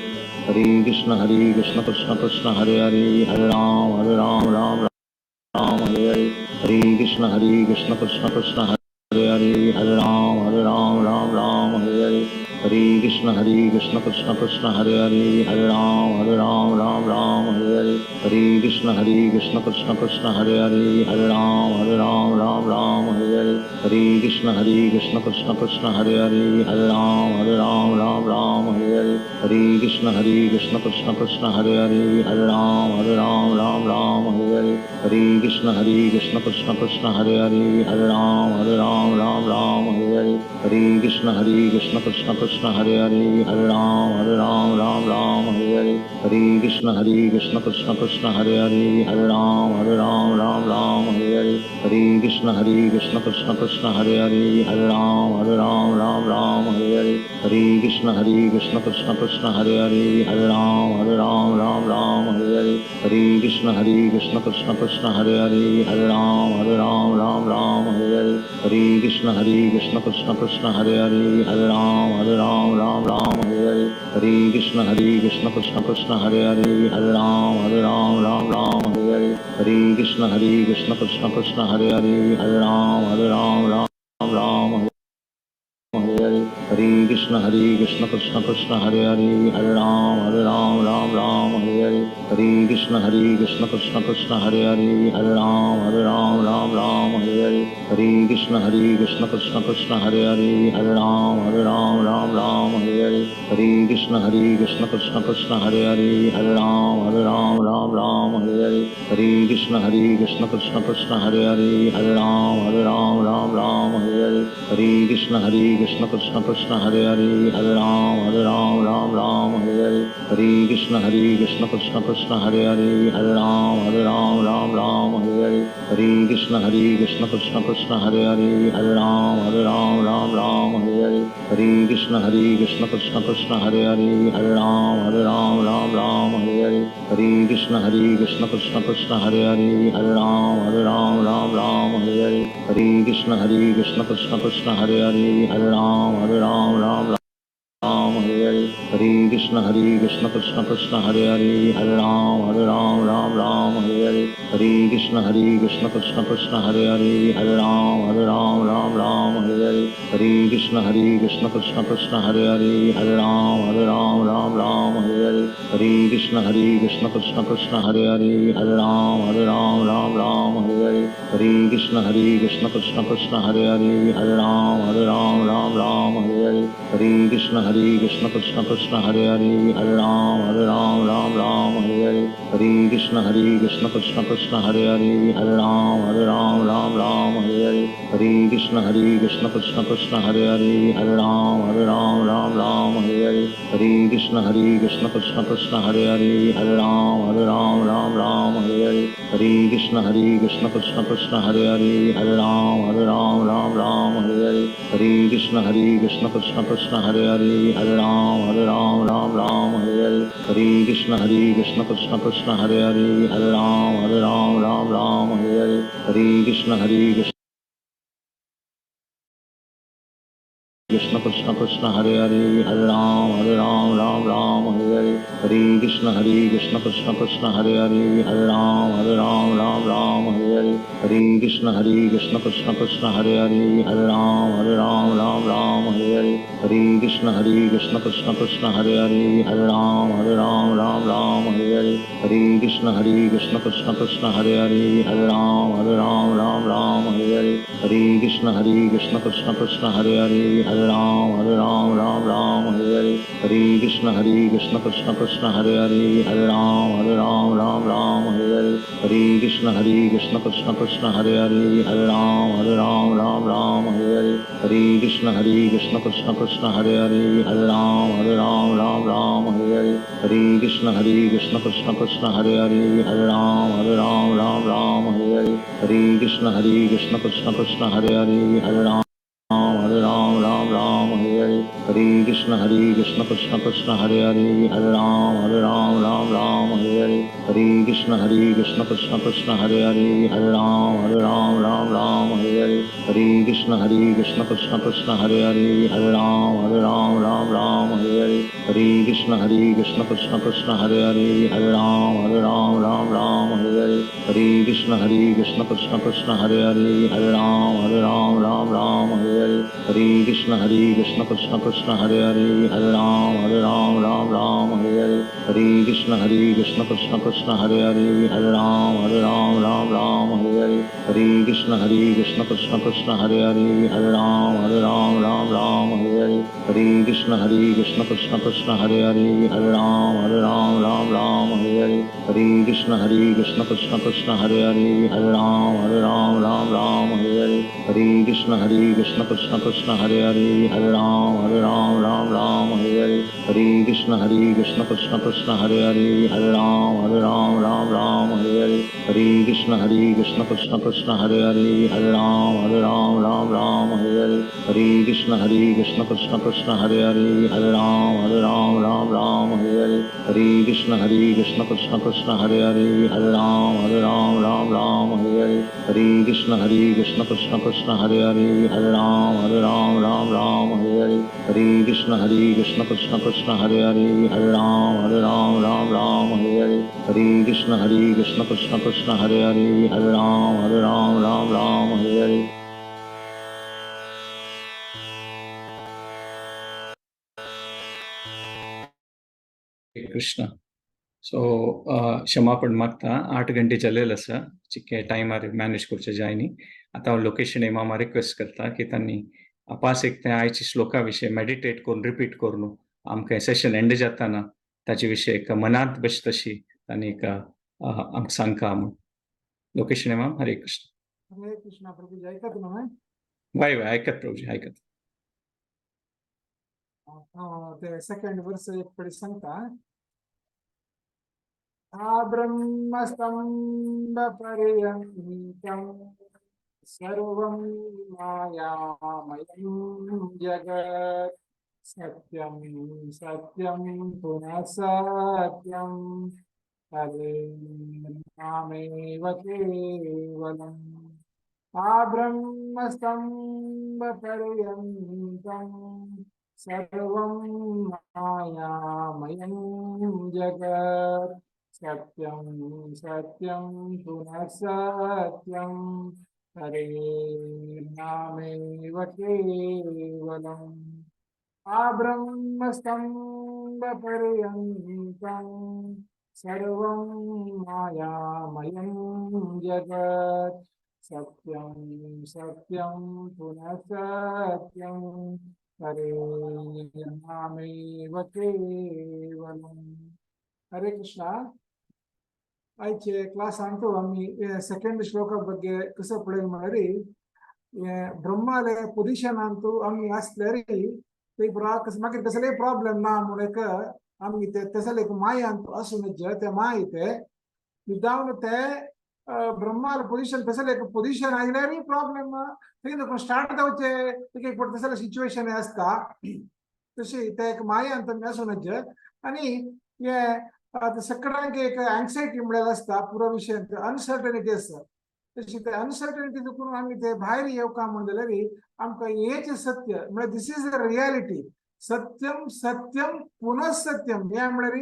Hare Krishna Hare Krishna Krishna Krishna Hare Hare, Hare Ram Hare Ram Ram Ram Hare Hare. Hare Krishna Hare Krishna Krishna Krishna Hare Hare, Hare Ram Hare Ram Ram Ram Hare Hare. Hare Krishna Hare Krishna Krishna Krishna Hare Hare, Hare Ram Hare Ram Ram Ram Hare Hare. Hare Krishna Hare Krishna Krishna Krishna Hare Hare, Hare Ram Hare Ram Ram Ram Hare Hare. Hare Krishna Hare Krishna Krishna Krishna Hare Hare, Hare Ram Hare Ram Ram Ram Hare Hare. Hare Krishna Hare Krishna Krishna Krishna Hare Hare, Hare Ram Hare Ram Ram Ram Hare Hare. Hare Krishna Hare Krishna Krishna Krishna Hare Hare, Hare Ram Hare Ram Ram Ram Hare Hare. Hare Krishna Hare Krishna Krishna Krishna Hare Hare, Hare Ram Hare Ram Ram Ram Hare Hare. Hare Krishna Hare Krishna Krishna Krishna Hare Hare, Hare Ram Hare Ram Ram Ram Hare Hare. Hare Krishna Hare Krishna Krishna Krishna Hare Hare, Hare Ram Hare Ram Ram Ram Hare Hare. Hare Krishna Hare Krishna Krishna Krishna Hare Hare, Hare Ram Hare Ram Ram Ram Hare Hare. Hare Krishna Hare Krishna Krishna Krishna Hare Hare, Hare Ram Hare Ram Ram Ram Hare Hare. Hare Krishna Hare Krishna Krishna Krishna Hare Hare, Hare Ram Hare Ram Ram Ram Hare Hare. Hare Krishna Hare Krishna Krishna Krishna Hare Hare, Hare Ram Hare Ram Ram Ram Hare Hare. Hare Krishna Hare Krishna Krishna Krishna Hare Hare, Hare Ram Hare Ram Ram Ram Hare Hare. Hare Krishna Hare Krishna Krishna Krishna Hare Hare, Hare Ram Hare Ram Ram Ram Hare Hare. Hare Krishna Hare Krishna Krishna Krishna Hare Hare, Hare Ram Hare Ram Ram Ram Hare Hare. Hare Krishna Hare Krishna Krishna Krishna Hare Hare, Hare Ram Hare Ram Ram Ram Hare Hare. Hare Krishna Hare Krishna Krishna Krishna Hare Hare, Hare Ram Hare Ram Ram Ram Hare Hare. Hare Krishna Hare Krishna Krishna Krishna Hare Hare, Hare Ram Hare Ram Ram Ram Hare Hare. Hare Krishna Hare Krishna Krishna Krishna Hare Hare, Hare Ram Hare Ram Ram Ram Hare Hare. Hare Krishna Hare Krishna Krishna Krishna Hare Hare, Hare Ram Hare Ram Ram Ram Hare Hare. Hare Krishna Hare Krishna Krishna Krishna Hare Hare, Hare Ram Hare Ram Ram Ram Hare Hare. Hare Krishna Hare Krishna Krishna Krishna Hare Hare, Hare Ram Hare Ram Ram Ram Hare Hare. Hare Krishna Hare Krishna Krishna Krishna Hare Hare, Hare Ram Hare Ram Ram Ram Hare Hare. Hare Krishna Hare Krishna Krishna Krishna Hare Hare, Hare Ram Hare Ram Ram Ram Hare Hare. Hare Krishna Hare Krishna Krishna Krishna Hare Hare, Hare Ram Hare Ram Ram Ram Hare Hare. Hare Krishna Hare Krishna Krishna Krishna Hare Hare, Hare Ram Hare Ram Ram Ram Hare Hare. Hare Krishna Hare Krishna Krishna Krishna Hare Hare, Hare Ram Hare Ram Ram Ram Hare Hare. Hare Krishna Hare Krishna Krishna Krishna Hare Hare, Hare Ram Hare Ram Ram Ram Hare Hare. Hare Krishna Hare Krishna Krishna Krishna Hare Hare Hare Ram Hare Ram Ram Ram Hare Hare Hare Krishna Krishna Krishna Hare Hare Hare Ram Hare Ram Ram Ram Hare Hare Hare Krishna Krishna Krishna Hare Hare Hare Ram Hare Ram Ram Ram Hare Hare Hare Krishna Krishna Krishna Hare Hare Hare Ram Hare Ram Ram Ram Hare Hare Hare Krishna Krishna Krishna Hare Hare Hare Ram Hare Ram Ram Ram Hare Hare Hare Krishna Krishna Krishna Hare Hare Hare Ram Hare Ram Ram Ram Hare Hare Hare Krishna Krishna Krishna Hare Hare Hare Ram Hare Ram Ram Ram Hare Hare Hare Krishna Krishna Krishna Hare Hare Hare Ram Hare Ram Ram Ram Hare Hare Hare Krishna Krishna Krishna Hare Hare Hare Ram Hare Ram Ram Ram Hare Hare Hare Krishna Krishna Krishna Hare Hare Hare Ram Hare Ram Ram Ram Hare Hare Hare Krishna Krishna Krishna Hare Hare Hare Ram Hare Ram Ram Ram Hare Hare Hare Krishna Krishna Krishna Hare Hare Hare Ram Hare Ram Ram Ram Hare Hare Hare Krishna Krishna Krishna Hare Hare Hare Ram Hare Ram Ram Ram Hare Hare Hare Krishna Krishna Krishna Hare Hare Hare Ram Hare Ram Ram Ram Hare Hare Hare Krishna Krishna Krishna Hare Hare Hare Ram Hare Ram Ram Ram Hare Hare Hare Krishna Krishna Krishna Hare Hare Hare Ram Hare Ram Ram Ram Hare Hare Hare Krishna Krishna Krishna Hare Hare Hare Ram Hare Ram Ram Ram Hare Hare Hare Krishna Krishna Krishna Hare Hare Hare Ram Hare Ram Ram Ram Hare Hare Hare Krishna Krishna Krishna Hare Hare Hare Ram Hare Ram Ram Ram Hare Hare Hare Krishna Krishna Krishna Hare Hare Hare Ram Hare Ram Ram Ram Hare Hare Hare Krishna Krishna Krishna Hare Hare Hare Ram Hare Ram Ram Ram Hare Hare Hare Krishna Krishna Krishna Hare Hare Hare Ram Hare Ram Ram Ram Hare Hare Hare Krishna Krishna Krishna Hare Hare Hare Ram Hare Ram Ram Ram Hare Hare Hare Krishna Krishna Krishna Hare Hare Hare Ram Hare Ram Ram Ram Hare Hare Hare Krishna Krishna Krishna Hare Hare Hare Ram Hare Ram Ram Ram Hare Hare Hare Krishna Krishna Krishna Hare Hare Hare Ram Hare Ram Ram Ram Hare Hare Hare Krishna Krishna Krishna Hare Hare Hare Ram Hare Ram Ram Ram Hare Hare Hare Krishna Krishna Krishna Hare Hare Hare Ram Hare Ram Ram Ram Hare Hare Hare Krishna Krishna Krishna Hare Hare Hare Ram Hare Ram Ram Ram Hare Hare Hare Krishna Krishna Krishna Hare Hare Hare Ram Hare Ram Ram Ram Hare Hare Hare Krishna Krishna Krishna Hare Hare Hare Ram Hare Ram Ram Ram Hare Hare Hare Krishna Krishna Krishna Hare Hare Hare Ram Hare Ram Ram Ram Hare Hare Hare Krishna Krishna Krishna Hare Hare Hare Ram Hare Ram Ram Ram Hare Hare Hare Krishna Krishna Krishna Hare Hare Hare Ram Hare Ram Ram Ram Hare Hare Hare Krishna Krishna Krishna Hare Hare Hare Ram Hare Ram Ram Ram Hare Hare. Krishna. So क्षमापण मागता, 8 घंटे जालेले आसा, चिके टायमार manage करचे जाय न्ही. आतां हांव लोकेशन मामा रिक्वेस्ट करता की तांणी आपास एक ते आयची श्लोका विशय मेडिटेट करून रिपीट करून आमकां सेशन एंड जाताना ताचे विशय एक मनांत बस तशी तांणी एक आमकां सांगका म्हूण. लोकेशन माम, हरे कृष्ण. हरे कृष्णा प्रभुजी, ऐकत न्हय? वय वय, आयकत प्रभुजी, आयकत. हांव ते सेकंड वर्स एक फडी सांगता. आब्रह्मस्तंभ पर्यन्तं सर्वं मायामयं जगत् सत्यं सत्यं पुनः सत्यं तदेव केवलम्. आब्रह्मस्तंभ पर्यन्तं सर्वं मायामयं जगत् सत्यं सत्यं पुनः सत्यं हरेर्नामेव केवलम्. आब्रह्मस्तंभ पर्यन्तं सर्वं मायामयं जगत् सत्यं सत्यं पुनः सत्यं हरेर्नामेव केवलम्. हरे कृष्णा. आयचे क्लासांतू आमी सेकंड ಶ್ಲೋಕ ಬಗ್ಗೆ ಕಸ ಪಡೆಯ ಮಾಡಿ ब्रह्माले पोजिशनांतू आमी आसल्यारी ते पुरा मागीर कसलेय प्रॉब्लेम ना म्हणून एक आमी ते तसले एक मायांतू आसून ते माय ते विदावन ते ब्रह्माले पोजिशन तसले एक पोजिशन आयल्यारी प्रॉब्लेम थंय स्टार्ट जावचे एक एक फावट तसले सिच्युएशन आसता तशी ते एक मायांत आमी आसून आनी हे आतां सगळ्यांक एक अँग्सायटी म्हळ्यार आसता पुरो विशयांत अनसर्टनिटी आसता तशी ते अनसर्टनिटी करून आमी ते भायर येवका म्हण जाल्यार आमकां हेच सत्य म्हळ्यार this is the reality Satyam Satyam पुनः सत्यम हें म्हळ्यार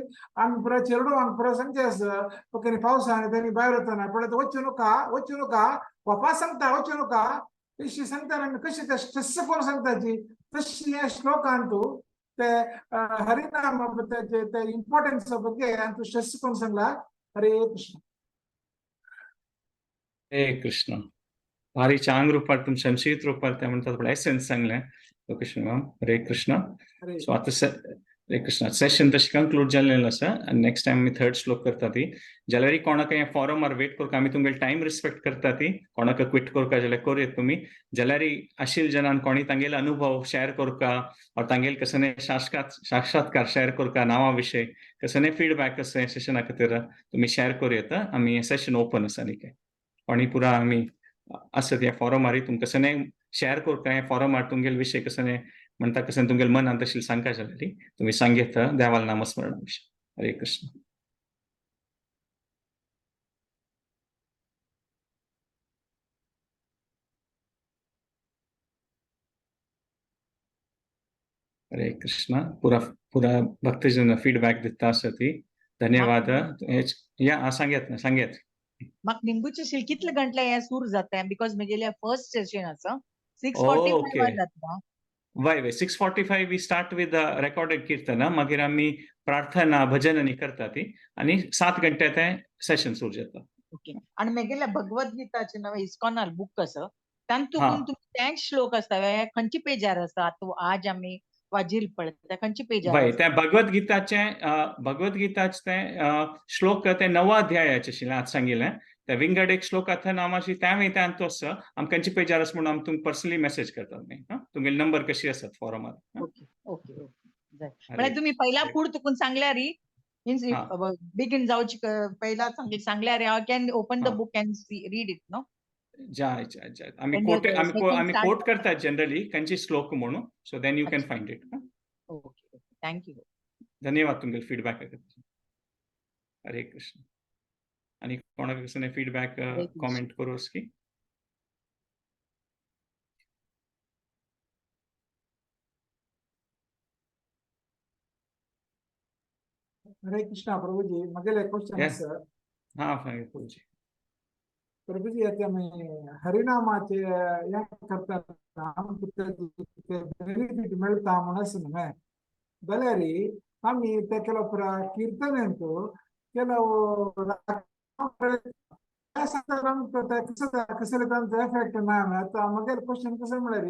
आमी पुरा चेडवांक पुरा सांगचें आसा ओके पावसान तेणी भायर वतना पळय वच्चू नका वच्चू नका पप्पा सांगता वच्चू नका तशी सांगतना आमी कशें ते स्ट्रेस करून सांगताची तशी ह्या श्लोकांतू ते हरिनाम ते इम्पॉर्टन्स ಬಗ್ಗೆ ಅಂತೂ ಸ್ट्रेस करून सांगला. हरे कृष्ण. हरे कृष्ण. भारी चांग रुपार तुम संक्षिप्त रुपार ते म्हणतात पण एसेन्स सांगलें लोकेशन मॅम. हरे कृष्ण. सो आतां हरे कृष्ण सेशन तशें कंक्लूड जाल्लें आसा आनी नेक्स्ट टायम आमी थर्ड श्लोक करता ती. जाल्यार कोणाक हें फॉरमार वेट करता आमी तुमगेले टायम रिस्पेक्ट करता ती. कोणाक क्विट करता जाल्यार करूं तुमी. जाल्यार आशिल जनान कोणी तांगेले अनुभव शेअर करका और तांगेले कसने साक्षात्कार शेअर करका नांवा विशय कसने फीडबॅक आसा सेशना खातीर तुमी शेअर करूं येता. आमी सेशन ओपन आसा न्ही काय कोणी पुरा आमी आसत ह्या फॉरमार तुमकां कसने शेअर करका ह्या फॉरमार तुमगेले विशय कसने म्हणटा कशें तुमगेले मनांत तशें सांगका जाल्यार तुमी सांगयत देवाल नामस्मरणा विशय. हरे कृष्ण. हरे कृष्ण. पुरा पुरा भक्तजन फीडबॅक दिता आसा ती. धन्यवाद. या सांगयात ना सांगयात. म्हाका निमगुचे शील कितले गंटले हे सूर जाता because म्हगेले फर्स्ट सेशन आसा 6:45 जाता. वय वय 6:45 we start with recorded कीर्तन. मागीर आमी प्रार्थना भजन आनी करता ती आनी 7 घंटे ते सेशन सुरू जाता. ओके. आनी म्हगेले भगवद्गीताचे नवे इस्कॉनार बूक आसा तातूंत तुमी तेच श्लोक आसता खंयचे पेजार आसा आतां आज आमी वाजील पळयता खंयचे पेजार? वय त्या भगवद्गीताचे भगवद्गीताचे ते श्लोक ते 9 अध्यायाचे आशिल्ले आज सांगिल्लें. त्या विंगड एक श्लोक आतां नामाशी त्या मागीर तांतू आसा आमकां खंयचे पेजार आसा म्हणून आमी तुमकां पर्सनली मेसेज करतात मागीर. तुमगेले नंबर कशी आसात फॉरमार. ओके ओके ओके म्हळ्यार तुमी पहिला फूड तुकून सांगल्यार मीन्स बिगीन जावची पहिला सांगल्यार I can open the book and read it no. जाय जाय जाय आमी कोट आमी कोट करतात जनरली खंयचे श्लोक म्हणून so then you can find it. Okay thank you. धन्यवाद तुमगेले फीडबॅक. हरे कृष्ण. आणि कोणाक कसने फीडबॅक कॉमेंट करू की? हरे कृष्णा प्रभुजी मगेले क्वेश्चन आसा. हा प्रभुजी. प्रभुजी आता मी हरिनामाचे हे करता आमकां बेनिफीट मेळटा म्हूण आसा न्हय जाल्यार आमी ते केलो पुरा कीर्तनेंतू ಕೆಲವು कसले तांचो एफेक्ट ना. आतां म्हगेले क्वेश्चन कशें म्हळ्यार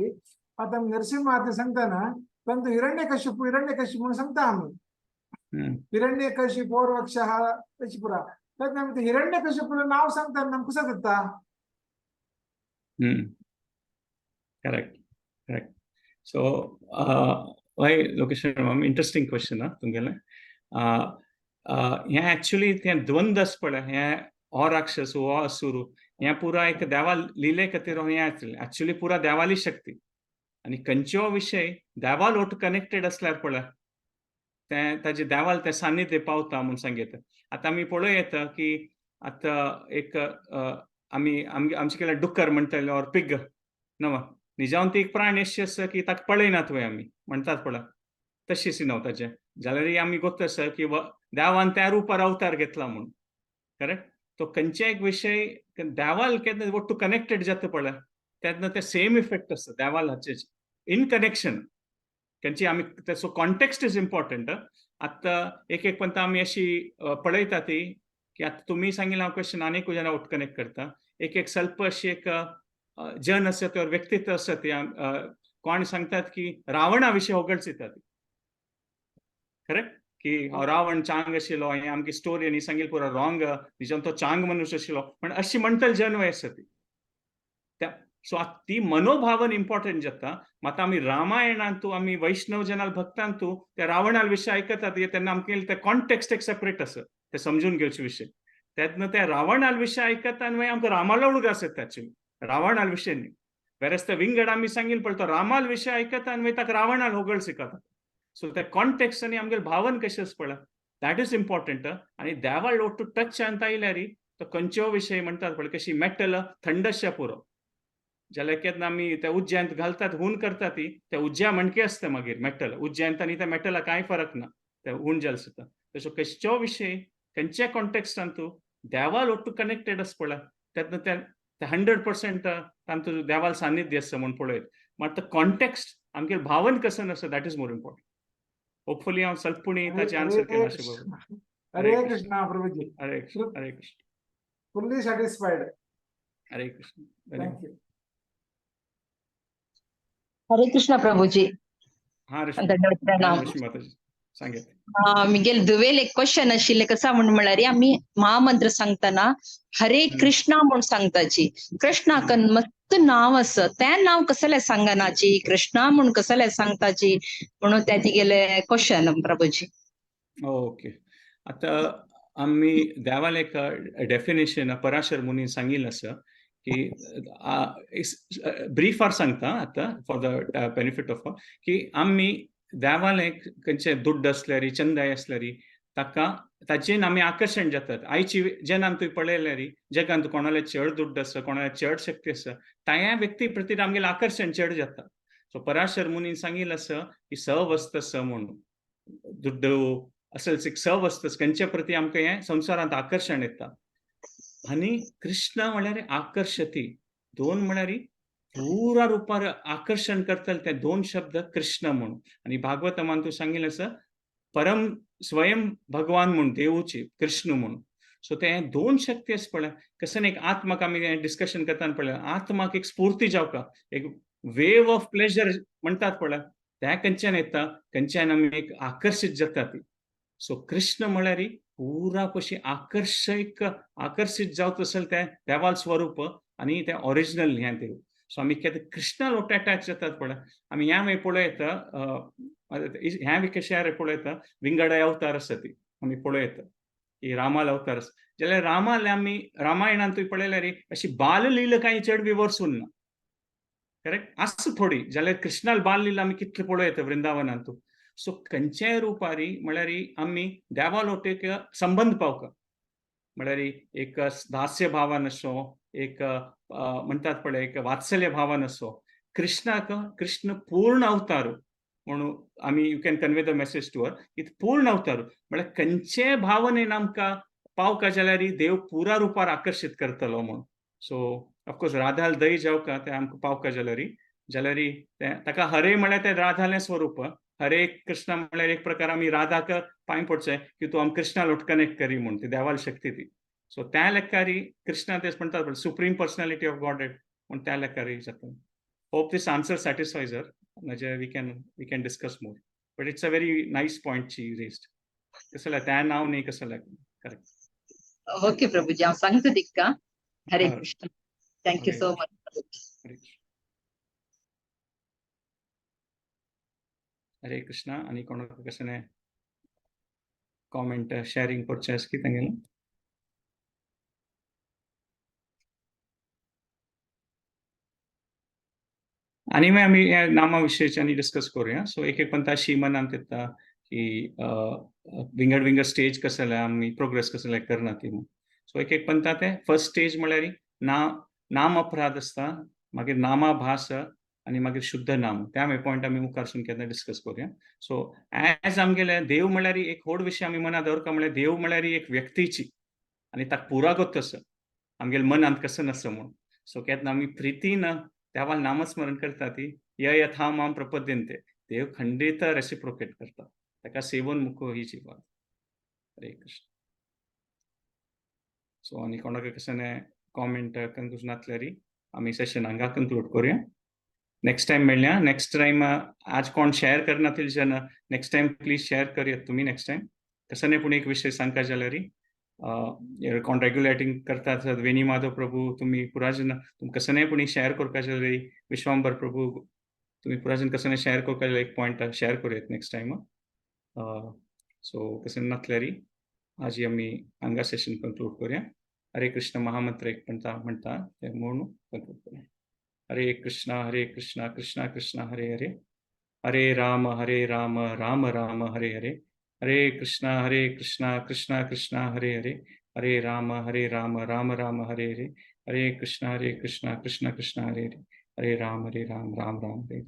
आतां नरसिंह आतां सांगतना तांचो हिरण्यकश्यप हिरण्यकश्यप म्हणून सांगता आमी हिरण्यकश्यप पौर्वक्षः तशी पुरा तेन्ना आमी हिरण्यकश्यप नांव सांगता आमकां कसो जाता? Correct correct. सो हय लोकेशन मॅम इंट्रस्टींग क्वेश्चन आं तुमगेलें. हें एक्चुअली तें द्वंद आसा पळय हें हो राक्षस हो असुर हें पुरा एक देवा लिले खातीर हें एक्चुअली पुरा देवाली शक्ती आनी खंयचो विशय देवाल ओट कनेक्टेड आसल्यार पळय तें ताजे देवाल तें सान्निध्य पावता म्हूण सांगता. आतां आमी पळोवं येता की आतां एक आमी आमचे कडेन डुकर म्हणटाले ऑर पिग नव निजावन ती एक प्राणी अशी आसा की ताका पळयनात वय आमी म्हणटात पळय तशी न्हू ताजें जाल्यार आमी गोत्त आसा की देवान त्या रुपार अवतार घेतला म्हूण. करेक्ट. तो खंयचे एक विशय देवाल केन्ना वट्टू कनेक्टेड जाता पळय तेन्ना ते सेम इफेक्ट आसता देवाल हाचे इन कनेक्शन खंयची आमी सो कॉन्टेक्स्ट is important. आतां एक एक पंत आमी अशी पळयता ती की आतां तुमी सांगिल्लें हांव क्वेश्चन आनी जाणां वट कनेक्ट करता. एक एक स्वल्प अशी एक जन आसा ते व्यक्तित्व आसा ते कोण सांगतात की रावणा विशीं होगळचितात. करेक्ट. की रावण चांग आशिल्लो, हें आमची स्टोरी आनी सांगील पुरो रॉंग, निजान तो चांग मनुष्य आशिल्लो, पण अशी म्हणटल जन आसा ती. सो ती मनोभावन इम्पॉर्टंट जाता. मात आमी रामायणांतू आमी वैष्णव जनाल भक्तांतू त्या रावणाल विशय आयकतात तेन्ना आमकां ते कॉन्टेक्स्ट एक सेपरेट आसा, ते समजून घेवचे विशय. तेन्ना त्या रावणाल विशय आयकता आनी मागीर आमकां रामालो उडगास येता एक्चुअली, रावणाल विशय न्ही. वेरेस ते विंगड आमी सांगील पळय तो रामाल विशय आयकता आनी मागीर ताका रावणाल होगळ शिकता. सो त्या कॉन्टेक्स्ट आनी आमगेले भावन कशें आसा पळय, that is important. आनी देवा लोट टू टच आनी आयल्यार तो खंयचो विशय म्हणटात पळय कशी मेटल थंडशा पुरो जाल्यार केन्ना आमी त्या उज्यांत घालतात हून करतात ती त्या उज्या म्हणके आसता मागीर मेटल उज्यांत आनी त्या मेटला कांय फरक ना, ते हून जाल सुद्दां. तसो खंयचो विशय खंयच्या कॉन्टेक्स्टान तूं देवाल ಒಟ್ಟು कनेक्टेड आसा पळय, तेन्ना ते 100% तांतूं देवाल सानिध्य आसा म्हूण पळयत. मात कॉन्टेक्स्ट आमगेले भावन कसं आसा that is more important. Hopefully हांव सल्पुणी ताचे आन्सर केला अशें. हरे कृष्णा प्रभुजी. हरे कृष्ण, हरे Krishna. Fully satisfied. Hare Krishna. Thank you. Hare Krishna Prabhuji. हा रश्मी. दंडवत प्रणाम. रश्मी माताजी सांगेत. मिगेल दुवेल एक क्वेश्चन आशिल्लें कसा म्हूण म्हळ्यार आमी महामंत्र सांगतना हरे कृष्णा म्हूण सांगताची, कृष्णाक मस्त नांव आसा, तें नांव कसलें सांगनाची, कृष्णा म्हूण कसलें सांगताची म्हणून तें तिगेलें क्वेश्चन प्रभुजी. ओके, आतां आमी देवाल एक डेफिनेशन पराशर मुनीन सांगिल्लें आसा की ब्रीफार सांगता आतां for the benefit of all की आमी देवालें खंयचें दुड्ड आसल्यार चंदाय आसल्यार ताका ताचेन आमी आकर्शण जातात. आयची जेन्ना तुवें पळयल्यार जगांत कोणाले चड दुड्ड आसा, कोणाले चड शक्ती आसा, त्या व्यक्ती प्रती आमगेलें आकर्शण चड जाता. सो पराशर मुनीन सांगिल्लें आसा की स वस्त स म्हणून दुड्ड असल स वस्त खंयचे प्रती आमकां हें संवसारांत आकर्शण येता. आनी कृष्ण म्हळ्यार आकर्शती, दोन म्हळ्यार पुरा रुपार आकर्शण करतले ते दोन शब्द कृष्ण म्हणून. आनी भागवतमान तूं सांगिल्लें आसा परम स्वयं भगवान म्हूण देवूची कृष्ण म्हणून. सो ते दोन शक्ती आसा पळय, कसं एक आत्माक आमी डिस्कशन करताना पळय आत्माक एक स्फूर्ती जावका, एक वेव ऑफ प्लेजर म्हणटात पळय, त्या खंयच्यान येता, खंयच्यान आमी एक आकर्शीत जाता ती. सो कृष्ण म्हळ्यार पुरा कशी आकर्शक आकर्शीत जावत असेल ते देवाल स्वरूप आनी ते ओरिजिनल हें देव. सो आमी केन्ना कृष्णा लोट अटॅच जातात पळय, आमी ह्या मागीर पळयता ह्या विकशार पळयता विंगड अवतार आसा ती आमी पळयता की रामाल अवतार आसा. जाल्यार रामाल आमी रामायणांतूय पळयल्यार अशी बाललीला कांय चड विवर्सून ना, करेक्ट आसा थोडी. जाल्यार कृष्णाल बाललीला आमी कितले पळयता वृंदावनांतू. सो खंयच्याय रुपारी म्हळ्यार आमी देवा लोटेक संबंद पावका, म्हळ्यार एक दास्य भावान असो, एक म्हणटात पळय एक वात्सल्य भावान असो, कृष्णाक कृष्ण पूर्ण अवतार म्हणून आमी you can convey the message to her की पूर्ण अवतार म्हळ्यार खंयचे भावनेन आमकां पावका जाल्यार देव पुरा रुपार आकर्शीत करतलो म्हणून. सो ऑफकोर्स राधाल दही जावका ते आमकां पावका जाल्यार जाल्यार ताका हरे म्हळ्यार तें राधालें स्वरूप. हरे कृष्णा म्हळ्यार एक प्रकार आमी राधाक पांय पडचें की तूं आम कृष्णा लोट कनेक्ट करी म्हूण, ती देवाल शक्ती ती. सो त्या लेखारी कृष्णा तेच म्हणटात सुप्रीम पर्सनॅलिटी ऑफ गॉड म्हूण त्या लेखारी जाता. Hope this answer satisfies her. म्हणजे we can discuss more, but it's a very nice point she raised. कसं त्या नाव नाही कसं करेक्ट. ओके प्रभुजी, हांव सांगता तिका. Hare Krishna, thank you so much. Hare Krishna. आनी कोणाक कशें कॉमेंट शेअरिंग करचें आसा की तांगेलें? आनी मागीर आमी ह्या नामा विशयाचे आनी डिस्कस करूया. सो एक एक पंता अशी मनांत येता की विंगड विंगड स्टेज कसले आमी प्रोग्रेस कसले करना ती. सो एक एक पंता ते फर्स्ट स्टेज म्हळ्यार नाम अपराध आसता, मागीर नामाभास आनी मागीर शुद्ध नाम. त्या मागीर पॉयंट आमी मुखारसून केन्ना डिस्कस करूया. सो एज आमगेले देव म्हळ्यार एक व्हड विशय आमी मनांत दवरता म्हळ्यार देव म्हळ्यार एक व्यक्तीची आनी ताका पुरागत आसा आमगेले मनांत कसं नासा म्हूण. सो केन्ना आमी प्रितीन देवाल नामस्मरण करता ती य यथा माम प्रपद्यन्ते, देव खंडीत रेसिप्रोकेट करता, ताका सेवन मुखो ही जीवा. हरे कृष्ण. सो आनी कोणाक कशें कॉमेंट कंक्लूजन आसल्यार आमी सेशन हांगा कंक्लूड करूया. नेक्स्ट टाइम मेळया. नेक्स्ट टाइम आज कोण शेअर करना जन, नेक्स्ट टाइम प्लीज शेअर करूयात तुम्ही. नेक्स्ट टाइम कसं नाही, पुणे एक विषय सांगका जाल्यार कोण रेग्युलेटिंग करतात, वेणी माधव प्रभू, तुम्ही पुराजन तुम कसं नाही पुणे शेअर करका जाल्यार, विश्वांबर प्रभू, तुम्ही पुराजन कसं नाही शेअर करका जाल्यार एक पॉयंट शेअर करूयात नेक्स्ट टाइम. सो कसं नासल्यारी आज आमी हांगा सेशन कंक्लूड करूया. हरे कृष्ण महामंत्र एक म्हणता म्हणता ते म्हणून कंक्लूड करूया. हरे कृष्णा हरे कृष्णा कृष्णा कृष्णा हरे हरे, हरे राम हरे राम राम राम हरे हरे, हरे कृष्णा हरे कृष्णा कृष्णा कृष्णा हरे हरे, हरे राम हरे राम राम राम हरे हरे, हरे कृष्णा हरे कृष्णा कृष्ण कृष्ण हरे हरे, हरे राम हरे राम राम राम हरे.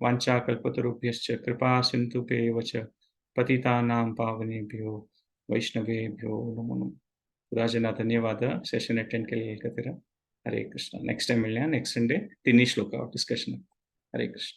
वाञ्छा कल्पतरुभ्यश्च कृपा सिन्धुभ्येव च पतितानां पावनेभ्यो वैष्णवेभ्यो नमो नमः. राजना धन्यवाद सेशन अटेंड केलेल्या खातीर. हरे कृष्ण. नेक्स्ट टाइम मेळया, नेक्स्ट संडे तिन्ही श्लोकावर डिस्कशन. हरे कृष्ण.